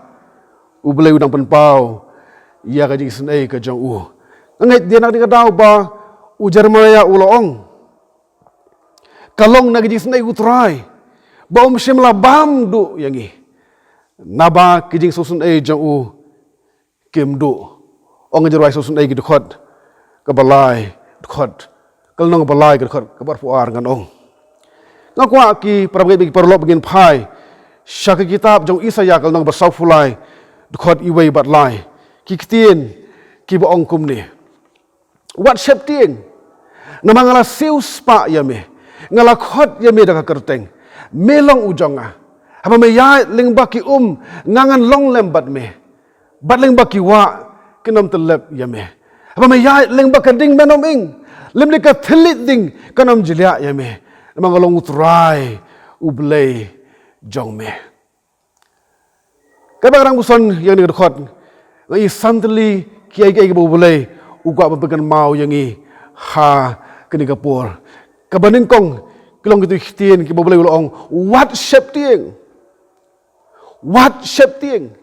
U Blei u dang pynpaw ïa ka jingisynei ka jong u. Nga ngeit dei na kane ka daw ba u Jeremaïah u la ong, ka long na ka jingisynei U Trai ba um shym la bam duh ïa ngi, naba ki jingsngewsynei jong u kim duh. Ong, nga ju rwai sngewsynei ki dkhot kaba lai, dkhot, ka lynnong kaba lai, ka dkhot kaba arphew ar, ngan ong. Nga kwah ki parabangeit bad ki paralok ba ngin phai sha ka kitab jong Isaïah ka lynnong ba sawphew lai, dkhot iwei bad lai. Ki ktien kiba ong kumne: Wat sheptieng, namar nga la siewspah ïa me, nga la khot ïa me da ka kyrteng. Me long u jong nga. Haba me ïaid lyngba ki um, nga ngan long lem bad me, bad lyngba ki wah kin ym tyllep ïa me. Haba me ïaid lyngba ka ding, men ym ing, lymne ka thylliej ding kan ym jliah ïa me, namar nga long U Trai U Blei jong me. Katba nga dang puson ïa kane ka dkhot, nga i san tylli kiei kiei kiba U Blei u kwah ban pynkynmaw ïa ngi ha kane ka por. Kaba nyngkong ki long kito ki ktien kiba U Blei u la ong, wat sheptieng. Wat sheptieng.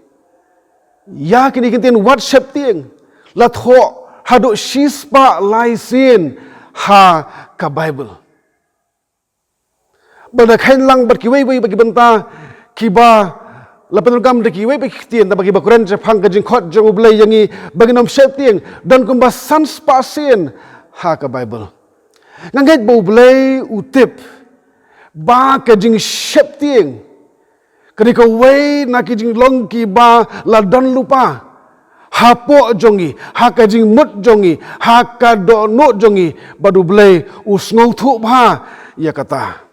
Ïa kine ki ktien wat sheptieng la thoh haduh shispah lai sien ha ka Baibl. Ba da kheiñ lang bad kiwei wei ba ki bynta kiba la pyndonkam da kiwei ba ki ktien, da ba kiba kren shaphang ka jingkhot jong U Blei ïa ngi ba ngin ym sheptieng, don kumba san spah sien ha ka Baibl. Nga ngeit ba U Blei u tip ba ka jingsheptieng ka dei kawei na ki jinglong kiba la don lypa hapoh jong ngi, ha ka jingmut jong ngi, ha ka dohnud jong ngi, bad U Blei u sngewthuh bha ïa kata.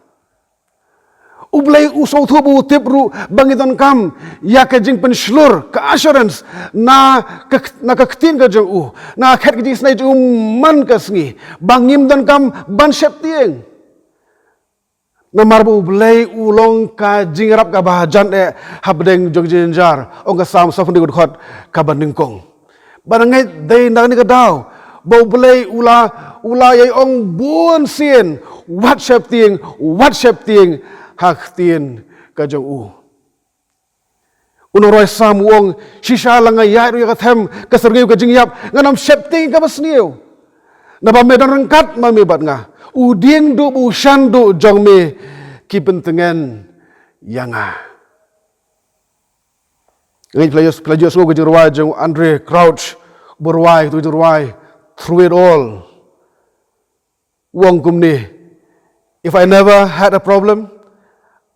U Blei u sngewthuh bad u tip ruh ba ngi donkam ïa ka jingpynshlur, ka assurance, na ka, na ka ktien ka jong u, na ka khet ka jingisynei jong u man ka sngi, ba ngim donkam ban sheptieng. Namar ba U Blei u long ka jingïarap kaba hajan eh hapdeng jong ka jingjar, ong ka Salm sawphew hynriew, dkhot kaba nyngkong. Bad nga ngeit dei na kane ka daw ba U Blei u la, u la ïai ong bun sien, wat sheptieng, wat sheptieng ha ka ktien ka jong u. U nongrwai Salm u ong, shisha la nga ïaid ruh ïa ka them ka syrngiew ka jingïap, ngan ym sheptieng ïa kaba sniew. Naba me don ryngkat ma me bad nga. U dieng duh bad u shan duh jong me ki pyntngen ïa nga. Nga ngeit phi la ïoh, phi la ïohsngew ka jingrwai jong u Andraé Crouch, ba u rwai katei ka jingrwai Through It All. U ong kumne, if I never had a problem,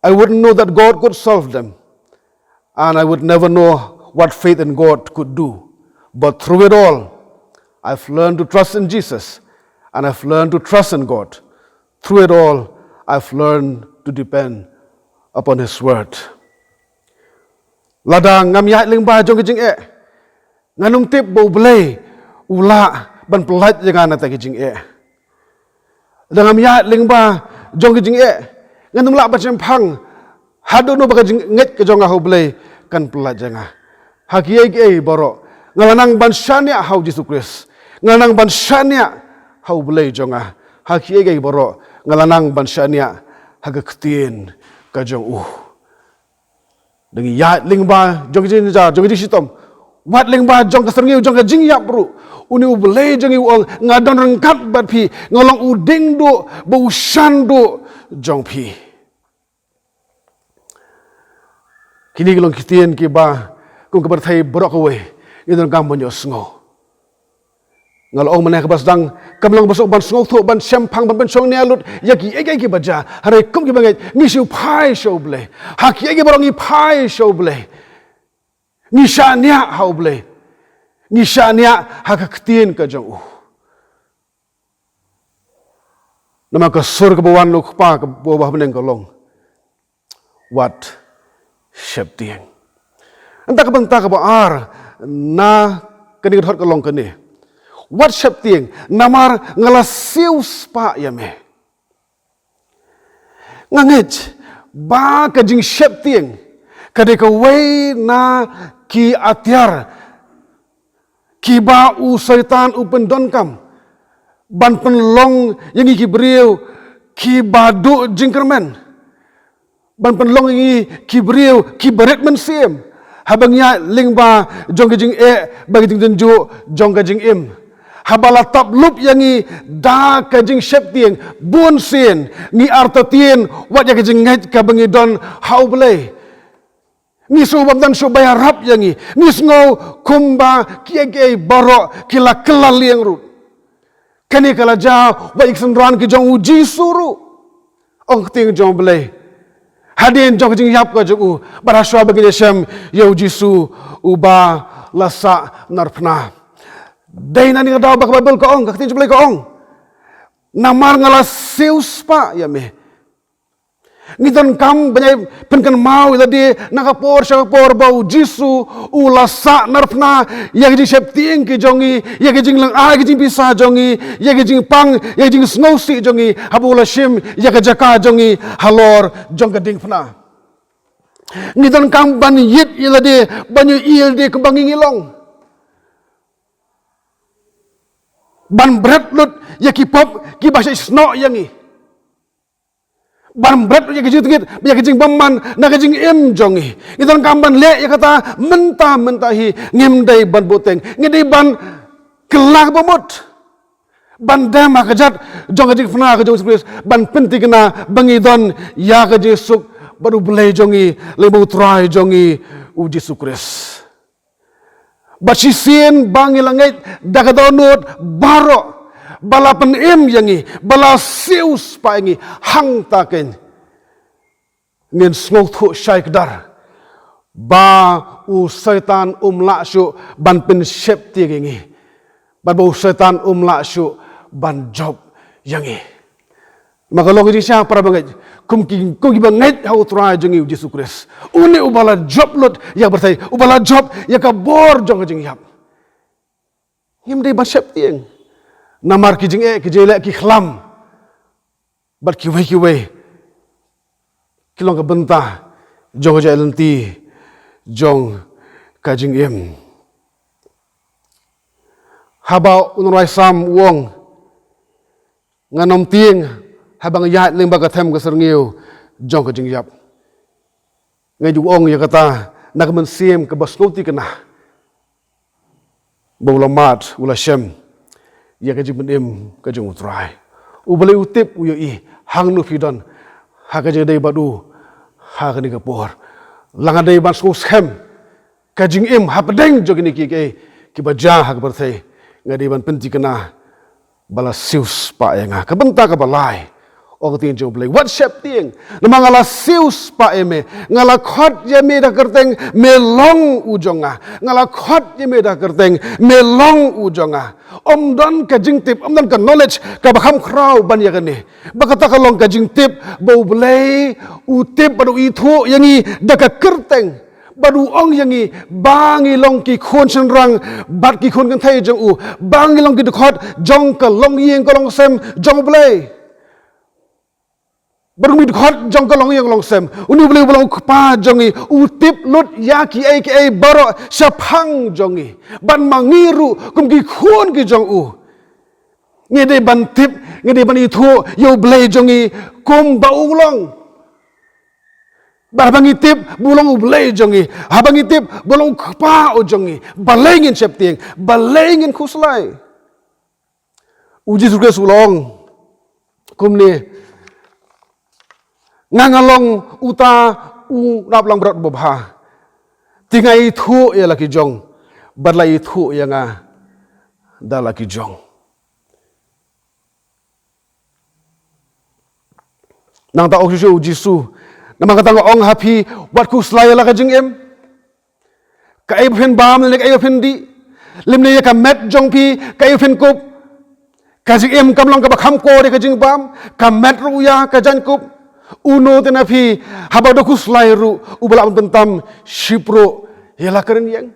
I wouldn't know that God could solve them. And I would never know what faith in God could do. But through it all, I've learned to trust in Jesus. And I've learned to trust in God. Through it all, I've learned to depend upon His word. Lada ngam ïaid lyngba jong ka jingeh, ngan ym tip ba U Blei u lah ban pyllait ïa nga na kata ka jingeh. Lada ngam ïaid lyngba jong ka jingeh, ngan ym lah ban shemphang haduh no ba ka jingngeit ka jong nga ha U Blei kan pyllait ïa nga. Ha kiei kiei baroh nga la nang ban shaniah ha U Jisu Khrist. Nga la nang ban shaniah ha U Blei jong nga. Ha kiei kiei baroh nga la nang ban shaniah ha ka ktien ka jong u. Lada ngi ïaid lyngba jong ka jingjynjar, jong ka jingshitom, wat lyngba jong ka syrngiew jong ka jingïap ruh, une U Blei jong ngi u ong, nga don ryngkat bad phi, nga long u dieng duh bad u shan duh jong phi. Kine ki long ki ktien kiba kum ka pyrthei baroh kawei ngi donkam ban ïohsngew. Nga la ong mynne ha kaba sdang, kam long ba suk ban sngewthuh, ban shemphang, ban pynshong nia lut ïa kiei kiei kiba jia. Hynrei kum ki bangeit ngi shu phai sha U Blei. Ha kiei kiei baroh ngi phai sha U Blei. Ngi shaniah ha U Blei. Ngi shaniah ha ka ktien ka jong u. Namar ka sur kaba wan na U Kpa kaba ha bneng ka long, wat sheptieng. Nangta ka bynta kaba ar na kane ka dkhot ka long kane, wat sheptieng namar nga la siewspah ïa me. Nga ngeit ba ka jingsheptieng ka dei kawei na ki atiar kiba u Soitan u pyndonkam ban pynlong ïa ngi ki briew kiba duh jingkyrmen, ban pynlong ïa ngi ki briew kiba rit mynsiem haba ngi ïaid lyngba jong ka jingeh bad ka jingtynjuh jong ka jingim. Haba la tap lup ïa ngi da ka jingsheptieng, bun sien ngi artatien wat ïa ka jingngeit kaba ngi don ha U Blei. Ngi sngew ba ym don shuh ba ïarap ïa ngi. Ngi sngew kumba kiei kiei baroh ki la kylla lieng ruh. Kane ka la jia wat ïa ki synran ki jong U Jisu ruh. Ong ka ktien jong U Blei, hadien jong ka jingïap ka jong u, bad ha shuwa ba ngin ïashem ïa U Jisu uba la sahnarphna. Dei na kane ka daw ba ka Baibl ka ong, ka ktien jong U Blei ka ong, namar nga la siewspah ïa me. Ngi donkam ban ïai pynkynmaw ïa lade na ka por sha ka por ba U Jisu u la sahnarphna ïa ka jingsheptieng ka jong ngi, ïa ka jinglyngngoh, ïa ka jingpisa jong ngi, ïa ka jingpang, ïa ka jingsngewsih jong ngi, haba u la shim ïa ka jaka jong ngi halor jong ka diengphna. Ngi donkam ban ïit ïa lade, ban ïohi ïa lade kumba ngi ngi long, ban bret lut ïa ki pop kiba shait snoh ïa ngi, ban bret lut ïa ki jingtngit, ïa ki jingbymman na ka jingim jong ngi. Ngi donkam ban leh ïa kata mynta mynta hi. Ngim dei ban buteng, ngi dei ban kylla ba mut. Ban dem ha ka jaka jong ka jingpynbna ka jong u Jisu Khrist, ban pyntikna ba ngi don ïa ka jingsuk bad U Blei jong ngi, lem bad U Trai jong ngi, u Jisu Khrist. Bad shisien ba ngi la ngeit da ka dohnud baroh, ba la pynim ïa ngi, ba la siewspah ïa ngi, hangta keiñ ngin sngewthuh shai kdar ba u Soitan um lah shuh ban pynsheptieng ïa ngi, bad ba u Soitan um lah shuh ban jop ïa ngi. Ma ka long ka jingshisha para bangeit, kum ki, kum kiba ngeit ha U Trai jong ngi u Jisu Khrist, une uba la jop lut ïa ka pyrthei, uba la jop ïa ka bor jong ka jingïap. Ngim dei ban sheptieng namar ki jingeh, ki jingleh, ki khlam bad kiwei kiwei ki long ka bynta jong ka jingïaid lynti jong ka jingim. Haba u nongrwai Salm u ong, ngan ym tieng haba nga ïaid lyngba ka them ka syrngiew jong ka jingïap. Nga ju ong ïa kata na ka mynsiem kaba sngewthikna ba u la mad, u la shem ïa ka jingpynim ka jong U Trai. U Blei u tip, u ïohi hangno phi don ha ka jingïadei bad u ha kane ka por. Lada nga dei ban sngewskhem ka jingim hapdeng jong kine kiei kiei kiba jia ha ka pyrthei, nga dei ban pyntikna ba la siewspah ïa nga. Ka bynta kaba lai, ong ka ktien jong U Blei, wat sheptieng, namar nga la siewspah ïa me, nga la khot ïa me da ka kyrteng, me long u jong nga. Nga la khot ïa me da ka kyrteng, me long u jong nga. Ym don ka jingtip, ym don ka knowledge kaba kham khraw ban ïa kane. Ba kata ka long ka jingtip ba U Blei u tip bad u ithuh ïa ngi da ka kyrteng, bad u ong ïa ngi ba ngi long ki khun shynrang bad ki khun kynthei jong u, ba ngi long ki dkhot jong ka longïing ka longsem jong U Blei. Bad kum ki dkhot jong ka longïing ka longsem, une U Blei uba long u Kpa jong ngi u tip lut ïa kiei kiei baroh shaphang jong ngi. Bad ma ngi ruh kum ki khun ki jong u, ngi dei ban tip, ngi dei ban ithuh ïa U Blei jong ngi kumba u long. Bad haba ngi tip ba u long U Blei jong ngi, haba ngi tip ba u long u Kpa u jong ngi, balei ngin sheptieng, balei ngin khuslai? U Jisu Khrist u la ong kumne, nga nga long uta u nap langbrot babha. Te nga ithuh ïa la ki jong, bad la ithuh ïa nga da la ki jong. Nangta ong shuh shuh u Jisu, namar kata nga ong ha phi, wat khuslai ïa la ka jingim, kaei ba phin bam ne kaei ba phin dih, lymne ïa ka met jong phi kaei ba phin kup. Ka jingim kam long kaba kham kor ïa ka jingbam, ka met ruh ïa ka jaiñkup. Uno te na phi haba da khuslai ruh uba lah ban pyntam shipruh ïa la ka rynïeng?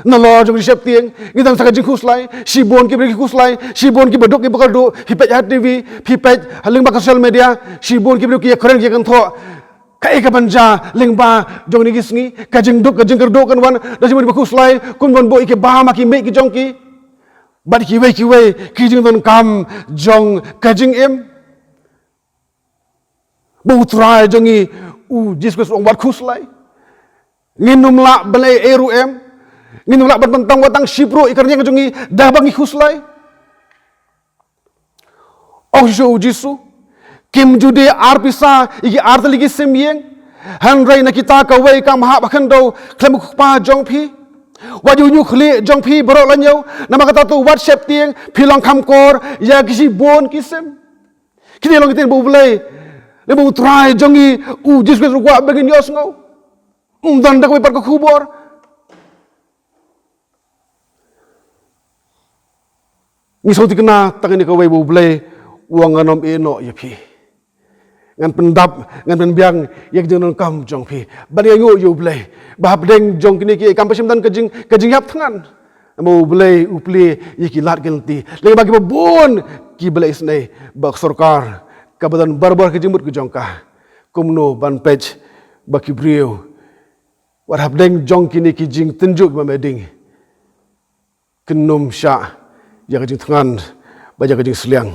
Nalor jong ka jingsheptieng ngi don sa ka jingkhuslai. Shibun ki briew ki khuslai, shibun kiba duk kiba kyrduh, phi peit ha T V, phi peit ha lyngba ka social media, shibun ki briew ki ïakren ki ïakynthok. Kaei kaban jia lyngba jong kine ki sngi? Ka jingduk ka jingkyrduh kan wan da shibun kiba khuslai, kum ban buh ïa ki bam ha ki miej ki jong ki bad kiwei kiwei ki jingdonkam jong ka jingim. Ba U Trai jong ngi u Jisu Khrist u ong wat khuslai. Ngin ym lah ban leh ei ei ruh em. Ngin ym lah ban pyntam wat tang shipruh ïa ka rynïeng jong ngi da ba ngi khuslai. Ong shuh shuh u Jisu, kim ju die ar pisa ïa ki ar tylli ki sim ïing, hynrei na kita kawei kam hap ha khyndew khlem u Kpa jong phi? Wat ju ñiuh khlieh jong phi baroh la ñiew. Namar kata to wat sheptieng, phi long kham kor ïa ki shibun ki sim. Kine long ki ktien ba U Blei, lem bad U Trai jong ngi u Jisu Khrist u kwah ba ngin ïohsngew. Ym don da kawei pat ka khubor. Ngi sngewthikna tang ïa kane kawei ba U Blei u ong, ngan ym ïehnoh ïa phi. Ngan pyndap, ngan pynbiang ïa ka jingdonkam jong phi. Bad ngi ainguh ïa U Blei ba hapdeng jong kine kiei kam pat shym don ka jing, ka jingïap thngan. Namar U Blei u plie ïa ki lad ki lynti. Lehse ba kiba bun kiba la isynei ba ka sorkar kaba don barabor ka jingmut ka jong ka, kumno ban peit ba ki briew wat hapdeng jong kine ki jingtynjuh kiba meh ding kin ym shah ïa ka jingthngan bad ïa ka jingsliang.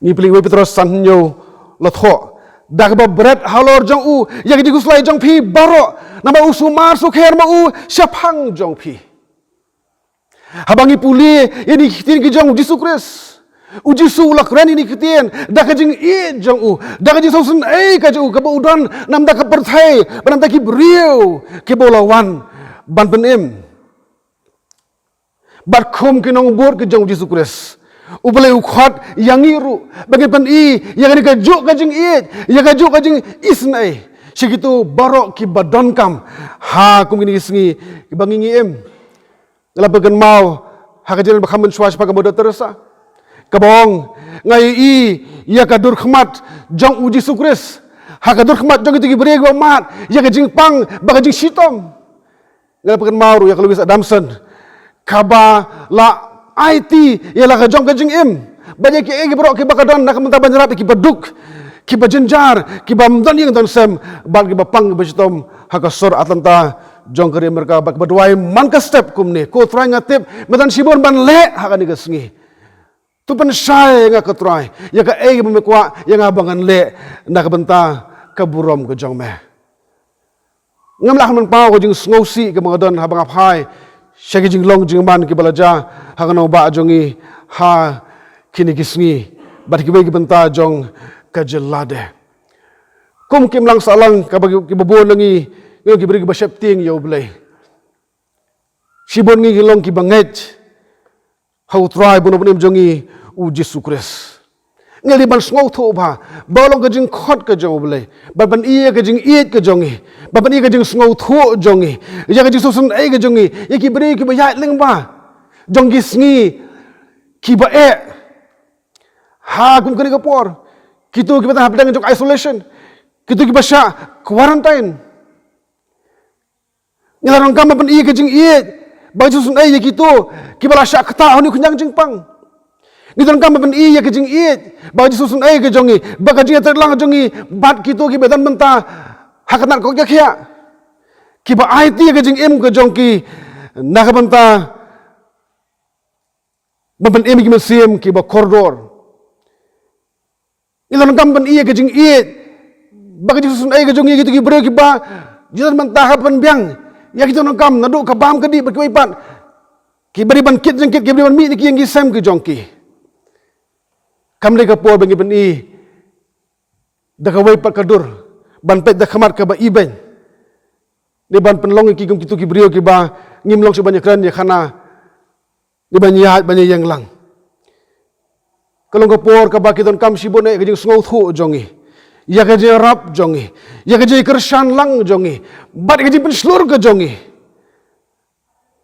Ngi pule Wei Petros san hynñiew, la thoh, da kaba bret halor jong u ïa ka jingkhuslai jong phi baroh, namar u sumar sukher ma u shaphang jong phi. Haba ngi pule ïa kine ki ktien ki jong u Jisu Khrist, U Jisu u la kren ïa kine ki ktien da ka jingïeit jong u, da ka jingsngewsynei ka jong u, kaba u don namar ka pyrthei, namar ki briew kiba u la wan ban pynim. Bad kum ki nongbud ki jong u Jisu Khrist, U Blei u khot ïa ngi ruh ba ngin pyni ïa kane kajuh ka jingïeit, ïa kajuh ka jingisynei sha kito baroh kiba donkam ha kum kine ki sngi kiba ngi ngi im. Nga la pynkynmaw ha ka jingïalang ba kham mynshuwa shaphang ka Mother Teresa, kaba ong, nga ïohi ïa ka dur khmat jong u Jisu Khrist ha ka dur khmat jong kito ki briew kiba mad ïa ka jingpang bad ka jingshitom. Nga la pynkynmaw ruh ïa ka Louise Adamson, kaba la aiti ïa la ka jong ka jingim bad ïa kiei kiei baroh kiba ka don na ka bynta ban ïarap ïa kiba duk, kiba jynjar, kiba ym don ïing don sem bad kiba pang kiba shitom ha ka sor Atlanta jong ka ri Amerika, bad kaba duwai man ka step kumne: Ko Trai, nga tip me don shibun ban leh ha kane ka sngi. To pynshai ïa nga, ko Trai, ïa kaei ba me kwah ïa nga ba ngan leh na ka bynta ka burom ka jong me. Ngam lah ban pynpaw ka jingsngewsih kaba nga don haba nga phai sha ki jinglong jingman kiba la jia ha ka nongbah jong ngi ha kine ki sngi bad kiwei ki bynta jong ka jylla de. Kum ki imlang sahlang, kaba ki, kiba bun na ngi ngi long ki briew kiba sheptieng ïa U Blei. Shibun ngi ngi long kiba ngeit ha U Trai bad U Nongpynim jong ngi, U Jisu Khrist. Ngi dei ban sngewthuh bha ba u long ka jingkhot ka jong U Blei ban pyni ïa ka jingïeit ka jong ngi, ban pyni ïa ka jingsngewthuh jong ngi, ïa ka jingsngewsynei ka jong ngi ïa ki briew kiba ïaid lyngba jong ki sngi kiba eh. Ha kum kane ka por, kito kiba tang hapdeng jong isolation, kito kiba shah quarantine, ngi la donkam ban pyni ïa ka jingïeit bad ka jingsngewsynei ïa kito kiba la shah ktah ha une u khñiang jingpang. Ngi donkam ban pyni ïa ka jingïeit bad ka jingsngewsynei ka jong ngi bad ka jingïatreilang jong ngi bad kito kiba don mynta ha ka tnat ka koit ka khiah, kiba aiti ïa ka jingim ka jong ki na ka bynta ban pynim ïa ki mynsiem kiba kordor. Ngi la donkam ban pyni ïa ka jingïeit bad ka jingsngewsynei ka jong ngi ïa kito ki briew kiba ju don mynta ha pynbiang, ïa kito, donkam naduh ka bam ka dih bad kiwei pat, kiba dei ban kit jingkit, kiba dei ban mih na ki ïing ki sem ki jong ki. Kam dei ka por ba ngi pyni da kawei pat ka dur ban peit da ka khmat kaba ibeiñ, ne ban pynlong ïa ki kum kito ki briew kiba ngim long shuh ban ïakren ïakhana, ne ban ïaid ban ïaïeng lang. Ka long ka por kaba ki donkam shibun eh ïa ka jingsngewthuh jong ngi, ïa ka jingïarap jong ngi, ïa ka jingkyrshan lang jong ngi bad ïa ka jingpynshlur ka jong ngi,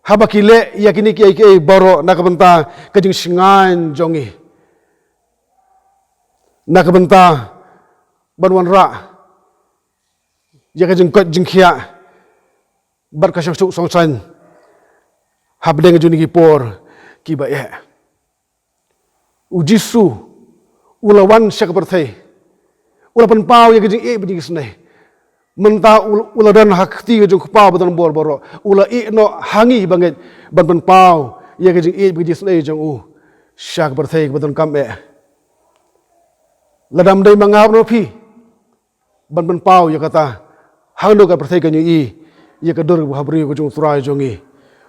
haba ki leh ïa kine kiei kiei baroh na ka bynta ka jingshngaiñ jong ngi, na ka bynta ban wanrah ïa ka jingkoit jingkhiah bad ka shongsuk shongsaiñ hapdeng jong kine ki por kiba eh. U Jisu u la wan sha ka pyrthei, u la pynpaw ïa ka jingïeit bad jingïasynei. Mynta u, u la don ha ka kti ka jong U Kpa ba don bor baroh, u la ïeh noh ha ngi ba ngeit ban pynpaw ïa ka jingïeit bad ka jingïasynei jong u sha ka pyrthei kaba donkam eh. Lada ym dei ma nga bad ma phi ban pynpaw ïa kata, hangno ka pyrthei kan ïohi ïa ka dur kaba habriew ka jong U Trai jong ngi,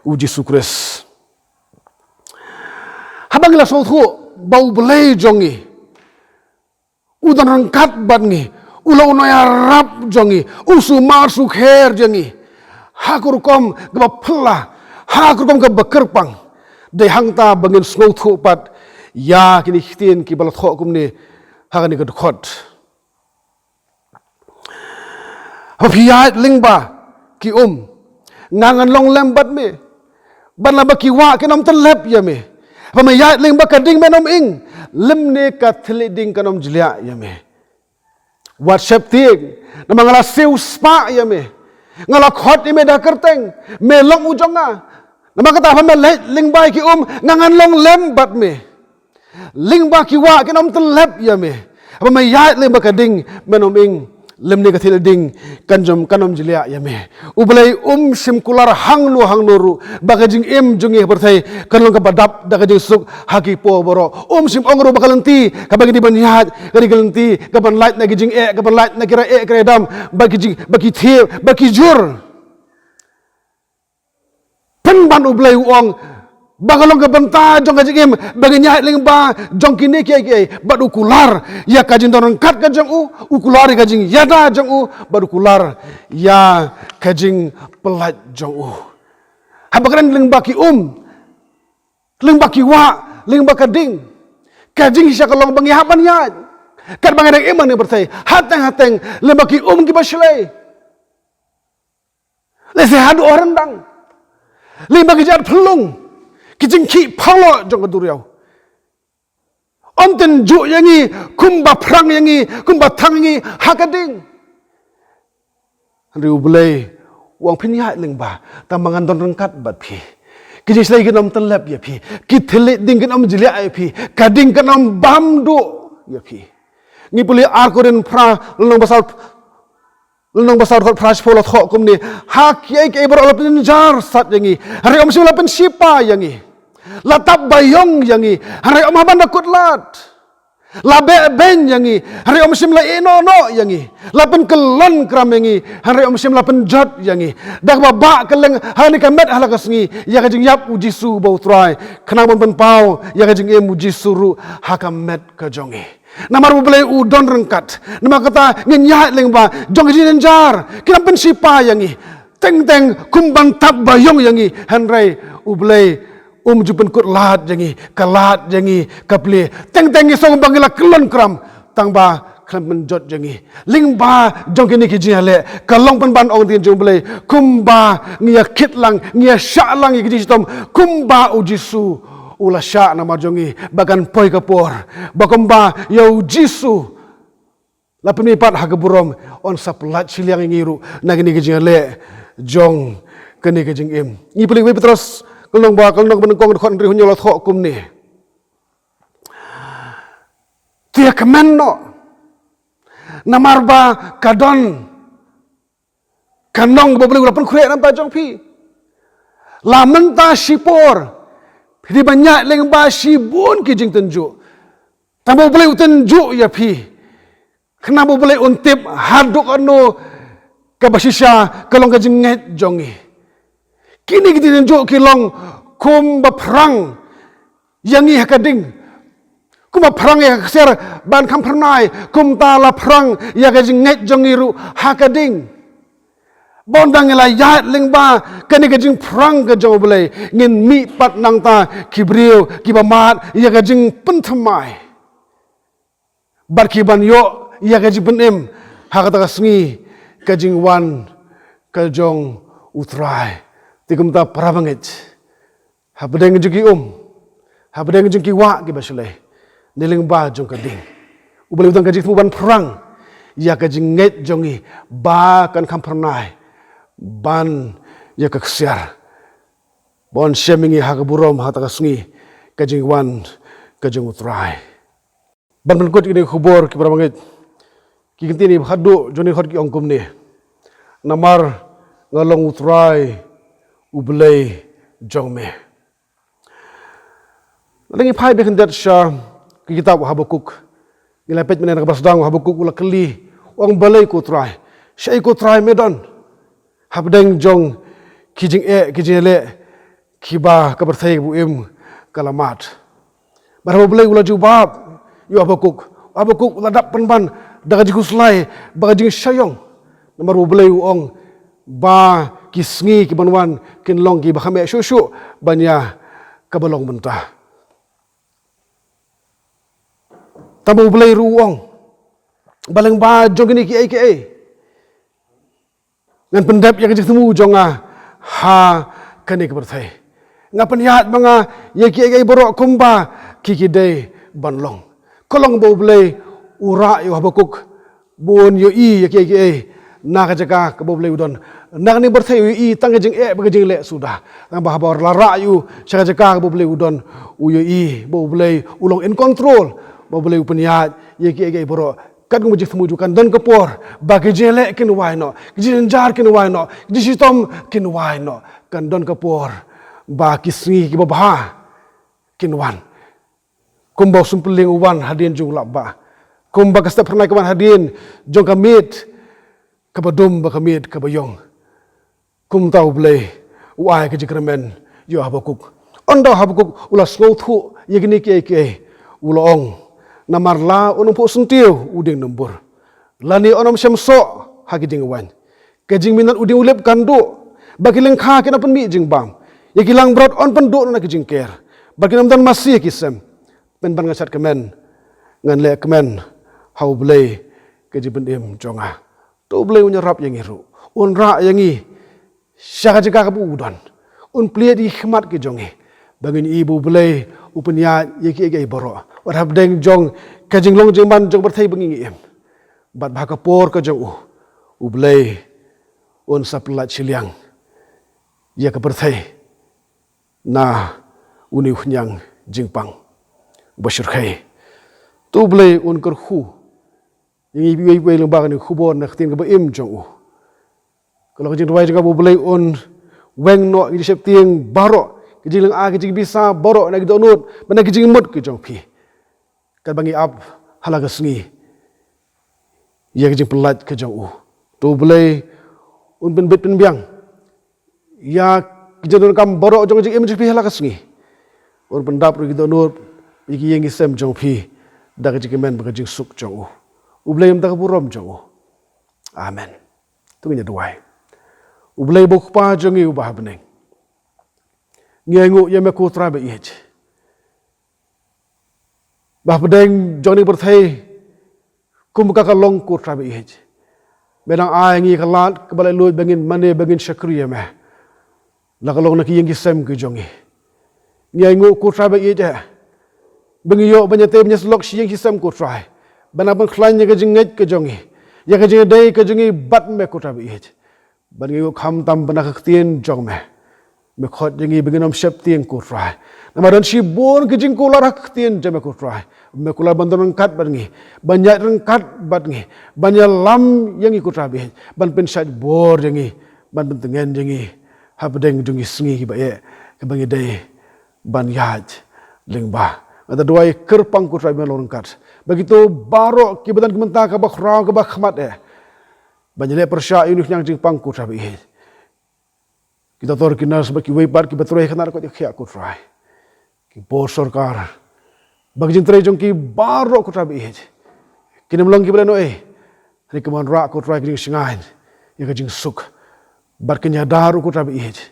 U Jisu Khrist? Haba ngi la sngewthuh ba U Blei jong ngi u don ryngkat bad ngi, u long u nongïarap jong ngi, u sumar sukher jong ngi ha ka rukom kaba phylla, ha ka rukom kaba kyrpang, dei hangta ba ngin sngewthuh pat ïa kine ki ktien kiba la thoh kumne ha kane ka dkhot: Haba phi ïaid lyngba ki um, nga ngan long lem bad me, bad laba ki wah kin ym tyllep ïa me. Haba me ïaid lyngba ka ding men ym ing, lymne ka thylliej ding kan ym jliah ïa me. Wat sheptieng, namar nga la siew spah ïa me, nga la khot ïa me da ka kyrteng, me long u jong nga. Namar kata, haba me leit lyngba ki um, nga ngan long lem bad me. Lyngba ki wah kin ym tyllep ïa me. Haba me ïaid lyngba ka ding men ym ing, lymne ka thylliej ding kan ym, kan ym jliah ïa me. U Blei um shym kular hangno hangno ruh ba ka jingim jong ngi ha pyrthei kan long kaba dap da ka jingsuk ha ki por baroh. Um shym ong ruh ba ka lynti kaba ngi dei ban ïaid ka dei ka lynti kaban lait na ki jingeh, kaban lait na ki rah eh ki rah dam, ba ki jing, ba ki thiep, ba ki jur. Pynban U Blei u ong, Ba ka long ka bynta jong ka jingim ba ngin ïaid lyngba jong kine kiei kiei, bad u kular ïa ka jingdon ryngkat ka jong u, u kular ïa ka jingïada jong u, bad u kular ïa ka jingpyllait jong u. Haba kren lyngba ki um, lyngba ki wah, lyngba ka ding, ka jingshisha ka long ba ngi hap ban ïaid. Katba ngi dang im ha kane ka pyrthei, hateng hateng, lyngba ki um kiba shlei, lehse haduh ha ryndang, lyngba ki jait phyllung, ki jingkhih pharloh jong ka duriaw, ym tynjuh ïa ngi kumba phrang ïa ngi, kumba thang ïa ngi ha ka ding. Hynrei U Blei u ong, phin ïaid lyngba, tangba ngan don ryngkat bad phi. Ki jingshlei kin ym tyllep ïa phi, ki thylliej ding kin ym jliah ïa phi, ka ding kan ym bam duh ïa phi. Ngi pule Ar Korinth phra, lynnong ba saw, lynnong ba saw, dkhot phra shiphew, la thoh kumne: Ha kiei kiei baroh la pynjynjar sat ïa ngi, hynrei ym shym la pynshipa ïa ngi. La tap baïong ïa ngi, hynrei ym hap ban da kut lad. La beh beiñ ïa ngi, hynrei ym shym la ïeh noh noh ïa ngi. La pynkyllon kram ïa ngi, hynrei ym shym la pynjot ïa ngi. Da kaba bah kylleng ha kane ka met ha la ka sngi ïa ka jingïap U Jisu uba U Trai, khnang ban pynpaw ïa ka jingim U Jisu ruh ha ka met ka jong ngi. Namar U Blei u don ryngkat, namar kata ngin ïaid lyngba jong ka jingjynjar, kin ym pynshipa ïa ngi. Teng teng kum ban tap baïong ïa ngi, hynrei U Blei um ju pynkut lad ïa ngi, ka lad ïa ngi ka plie. Teng teng ngi sngew ba ngi la kyllon kram, tangba khlem pynjot ïa ngi. Lyngba jong kine ki jingïaleh, ka long pynban, ong ktien jong U Blei, kumba ngi ïa kit lang, ngi ïa shah lang ïa ki jingshitom, kumba U Jisu u la shah namar jong ngi, ba kan poi ka por ba kumba ïa U Jisu la pynmih pat ha ka burom, yn sa pyllait shiliang ïa ngi ruh na kine ki jingïaleh jong kane ka jingim. Ngi pule Wei Petros, ka lynnong ba, ka lynnong ba nyngkong, dkhot hynriew hynñiew, la thoh kumne: To ïa kmen noh, namar ba ka don ka nong ba U Blei u la pynkhreh na ka bynta jong phi. La mynta shipor phi dei ban ïaid lyngba shibun ki jingtynjuh, tangba U Blei u tynjuh ïa phi, khnang ba U Blei un tip haduh katno kaba shisha ka long ka jingngeit jong ngi. Kine ki jingtynjuh ki long kumba phrang ïa ngi ha ka ding, kumba phrang ïa ka ksiar ban kham phyrnai, kumta la phrang ïa ka jingngeit jong ngi ruh ha ka ding. Ba ynda ngi la ïaid lyngba kane ka jingphrang ka jong U Blei, ngin mih pat nangta ki briew kiba mad ïa ka jingpynthymmai, bad ki ban ïoh ïa ka jingpynim ha kata ka sngi ka jingwan ka jong U Trai. Te kumta, para bangeit, hapdeng jong ki um, hapdeng jong ki wah kiba shlei, ne lyngba jong ka ding, U Blei u don ka jingthmu ban phrang ïa ka jingngeit jong ngi ba kan kham phyrnai ban ïa ka ksiar, ban shem ïa ngi ha ka burom ha kata ka sngi ka jingwan ka jong U Trai. Ban pynkut ïa kine ki khubor, ki para bangeit, ki kyntien ba khatduh jong kane ka dkhot ki ong kumne: Namar nga long U Trai U Blei jong me. Lada ngi phai beit khyndiat sha ka kitab u Habakuk, ngi la peit mynne na kaba sdang, u Habakuk u la kylli, u ong: Balei ko Trai? Shaei ko Trai me don? Hapdeng jong ki jingeh, ki jingïaleh kiba ka pyrthei, kaba u im, ka la mad. Bad haba U Blei u la jubab ïa u Habakuk, u Habakuk u la dap pynban da ka jingkhuslai bad ka jingshaniah, namar U Blei u ong ba ki sngi ki ban wan kin long kiba kham eh shuh shuh ban ïa kaba long mynta. Tangba U Blei ruh u ong ba lyngba jong kine kiei kiei, ngan pyndep ïa ka jingthmu jong nga ha kane ka pyrthei. Nga pynïaid ma nga ïa kiei kiei baroh kumba ki, ki dei ban long. Ka long ba U Blei u rah ïa u Habakuk ba un ïohi ïa kiei kiei na ka jaka kaba U Blei u don. Na kane ka pyrthei u ïohi tang ka jingeh bad ka jingleh suda. Tangba haba la rah ïa u sha ka jaka kaba U Blei u don, u ïohi ba U Blei u long in control, ba U Blei u pynïaid ïa kiei kiei baroh. Katkum ka jingthmu jong u, kan don ka por ba ki jingïaleh kin wai noh, ki jingjynjar kin wai noh, ki jingshitom kin wai noh. Kan don ka por ba ki sngi kiba bha kin wan. Kumba u sympeling u wan hadien jong u lapbah, kumba ka step phyrnai ka wan hadien jong ka miet kaba dum bad ka miet kaba ïong, kumta U Blei u ai ka jingkyrmen ïa u Habakuk. Ynda u Habakuk u la sngewthuh ïa kine kiei kiei, u la ong, namar la un ym phuh syntiew u dieng numbur, lane un ym shem soh ha ki dieng waiñ, ka jingminot u dieng u lip kan duh, ba ki lyngkha kin ym pynmih jingbam, ïa ki langbrot yn pynduh na ki jingker, ba kin ym don masi ïa ki sem. Pynban nga shat kmen, ngan leh kmen ha U Blei ka jingpynim jong nga. To U Blei un ïarap ïa ngi ruh, un rah ïa ngi sha ka jaka kaba u don, un plie ïa ki khmat ki jong ngi, ba ngin ïohi ba U Blei u pynïaid ïa kiei kiei baroh, wat hapdeng jong ka jinglong jingman jong ka pyrthei ba ngi im, bad ba ha ka por ka jong u, U Blei un sa pyllait shiliang ïa ka pyrthei na une u khñiang jingpang ba shyrkhei. To U Blei un kyrkhu ïa ngi iwei pa iwei lyngba kane ka khubor na ka ktien kaba im jong u. Ka long ka jingduwai jong nga ba U Blei un weng noh ïa ki jingsheptieng baroh, ki jinglynga, ki jingbisa baroh na ki dohnud bad na ki jingmut ki jong phi, katba ngi ap ha la ka sngi ïa ka jingpyllait ka jong u. To U Blei un pynbit pynbiang ïa ki jingdonkam baroh jong ka jingim jong phi ha la ka sngi. Un pyndap ruh ïa ki dohnud, ïa ki ïing ki sem jong phi da ka jingkmen bad ka jingsuk jong u. U Blei un da ka burom jong u. Amen. To ngin ïa duwai. U Blei ba u Kpa jong ngi uba ha bneng, ngi ainguh ïa me ko Trai ba ïeit, ba hapdeng jong kane ka pyrthei, kum ka ka long ko Trai ba ïeit, me dang ai ngi ka lad kaba laitluid ba ngin mane, ba ngin shakri ïa me, la ka long na ki ïing ki sem ki jong ngi. Ngi ainguh ko Trai ba ïeit eh, ba ngi ïoh ban ïatei ban ïasyllok sha ïing sha sem ko Trai, ban nang pynkhlaiñ ïa ka jingngeit ka jong ngi, ïa ka jingïadei ka jong ngi bad me ko Trai ba ïeit. Bad ngi ïoh khamtam ba na ka ktien jong me, me khot ïa ngi ba ngin ym sheptieng ko Trai, namar don shibun ki jingkular ha ka ktien jong me ko Trai. Me kular ban don ryngkat bad ngi, ban ïaid ryngkat bad ngi, ban ïalam ïa ngi ko Trai ba ïeit, ban pynshait bor ïa ngi, ban pyntngen ïa ngi hapdeng jong ki sngi kiba eh, kiba ngi dei ban ïaid lyngba. Nga da duwai kyrpang ko Trai ba me long ryngkat bad kito baroh kiba don ki bynta kaba khraw kaba khmat eh, ban ïaleh pyrshah ïa une u khñiang jingpang ko Trai ba ïeit. Ki doktor, ki nurse bad kiwei pat kiba trei ha ka tnat koit ka khiah ko Trai, ki bor sorkar, bad ki jingtrei jong ki baroh ko Trai ba ïeit, kin ym long kiba lehnohei, hynrei kin wanrah ko Trai ka jingshngaiñ ïa ka jingsuk, bad kin ïada ruh ko Trai ba ïeit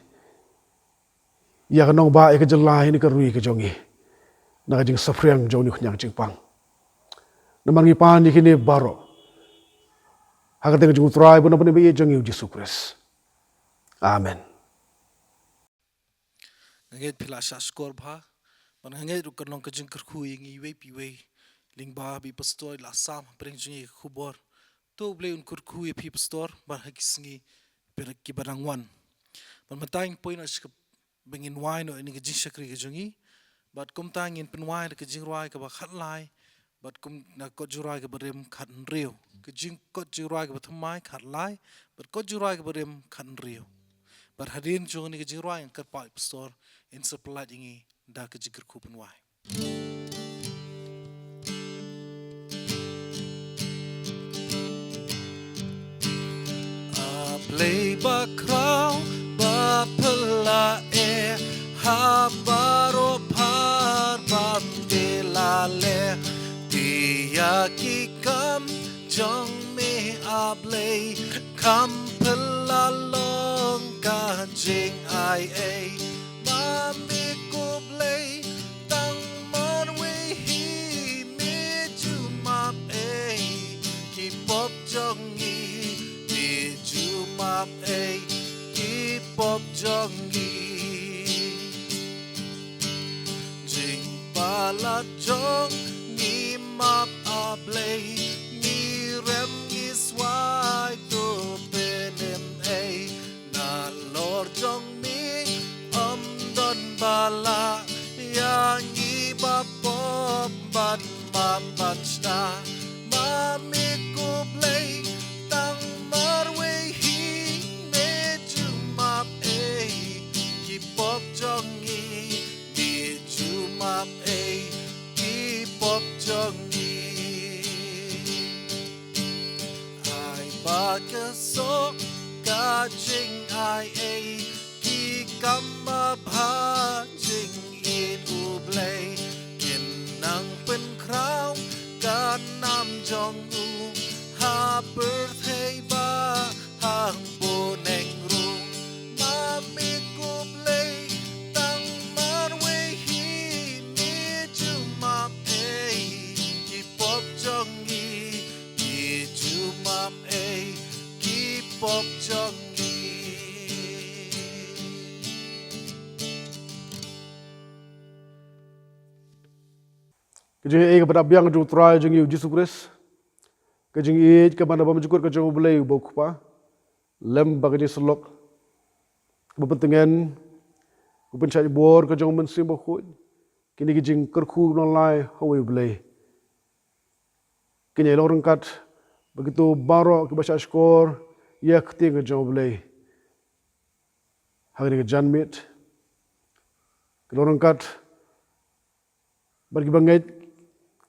ïa ka nongbah, ïa ka jylla, ïa kane ka ri ka jong ngi na ka jingsaphriang jong une u khñiang jingpang. Namar ngi pan ïa kine baroh ha ka kyrteng jong u Trai bad u Nongpynim ba ïeit jong ngi u Jisu Khrist. Amen. Nga ngeit phi la shah shkor bha, bad nga ngeit ruh kan long ka jingkyrkhu ïa ngi iwei pa iwei lyngba ba i pastor i la sam hapdeng jong ngi ka khubor. To U Blei un kyrkhu ïa phi pastor bad ha ki sngi kiba dang wan. Bad mynta ngin poi noh sha kaba ngin wai noh ïa kane ka jingshakri ka jong ngi. Bad kumta ngin pynwai da ka jingrwai kaba khatlai, bad kum na kot jingrwai kaba rim khathynriew, ka jing kot jingrwai kaba thymmai khatlai, bad kot jingrwai kaba rim khathynriew. Bad hadien jong kane ka jingrwai ngan kyrpad ïa i pastor in sa pyllait ïa ngi da ka jingkyrkhu pynwai. A Blei bakhraw ba phylla eh, ha baroh phar ban te la leh, te ïa ki kam jong me A Blei, kham phylla long ka jingai ei. Ma me ko Blei, tang marwei hi me ju map ei ki pop jong ngi, me ju map ei ki pop jong ngi. Jingpalat jong ngi map A Blei, ngi rem ngi swai to pynim ei. Nalor jong me ym don ba lah ïa ngi ba pop ban map ban shna. Ma me ko Blei, tang marwei hi me ju map ei ki pop jong ngi, me ju map ei ki pop jong ngi. Ai ba ka soh ka jingai ei, ki kam ba bha jing Pyrthei ba hang bun eng rung, ma me ko Blei tang marwei hi. Me ju map ei ki pop jong ngi, me ju map ei ki pop jong ngi. Ka jingïeit kaba dap biang jong U Trai jong ngi U Jisu Khrist, ka jingïeit kaba na bymjukut ka jong U Blei uba U Kpa, lem bad ka jingsyllok kaba pyntngen, ka pynshait bor ka jong U Mynsiem Bakhuid, kine ki jingkyrkhu ba long lai ha uwei U Blei. Kin ïai long ryngkat bad kito baroh kiba shahshkor ïa ka ktien ka jong U Blei ha kane ka janmiet. Kin long ryngkat bad kiba ngeit,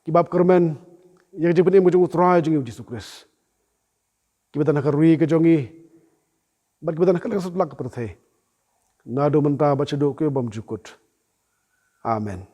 kiba ap kyrmen ïa ka jingpynim ka jong U Trai jong ngi U Jisu Khrist, kiba don ha ka ri ka jong ngi bad kiba don ha kylleng satlak ka pyrthei, naduh mynta bad shaduh ki bymjukut. Amen.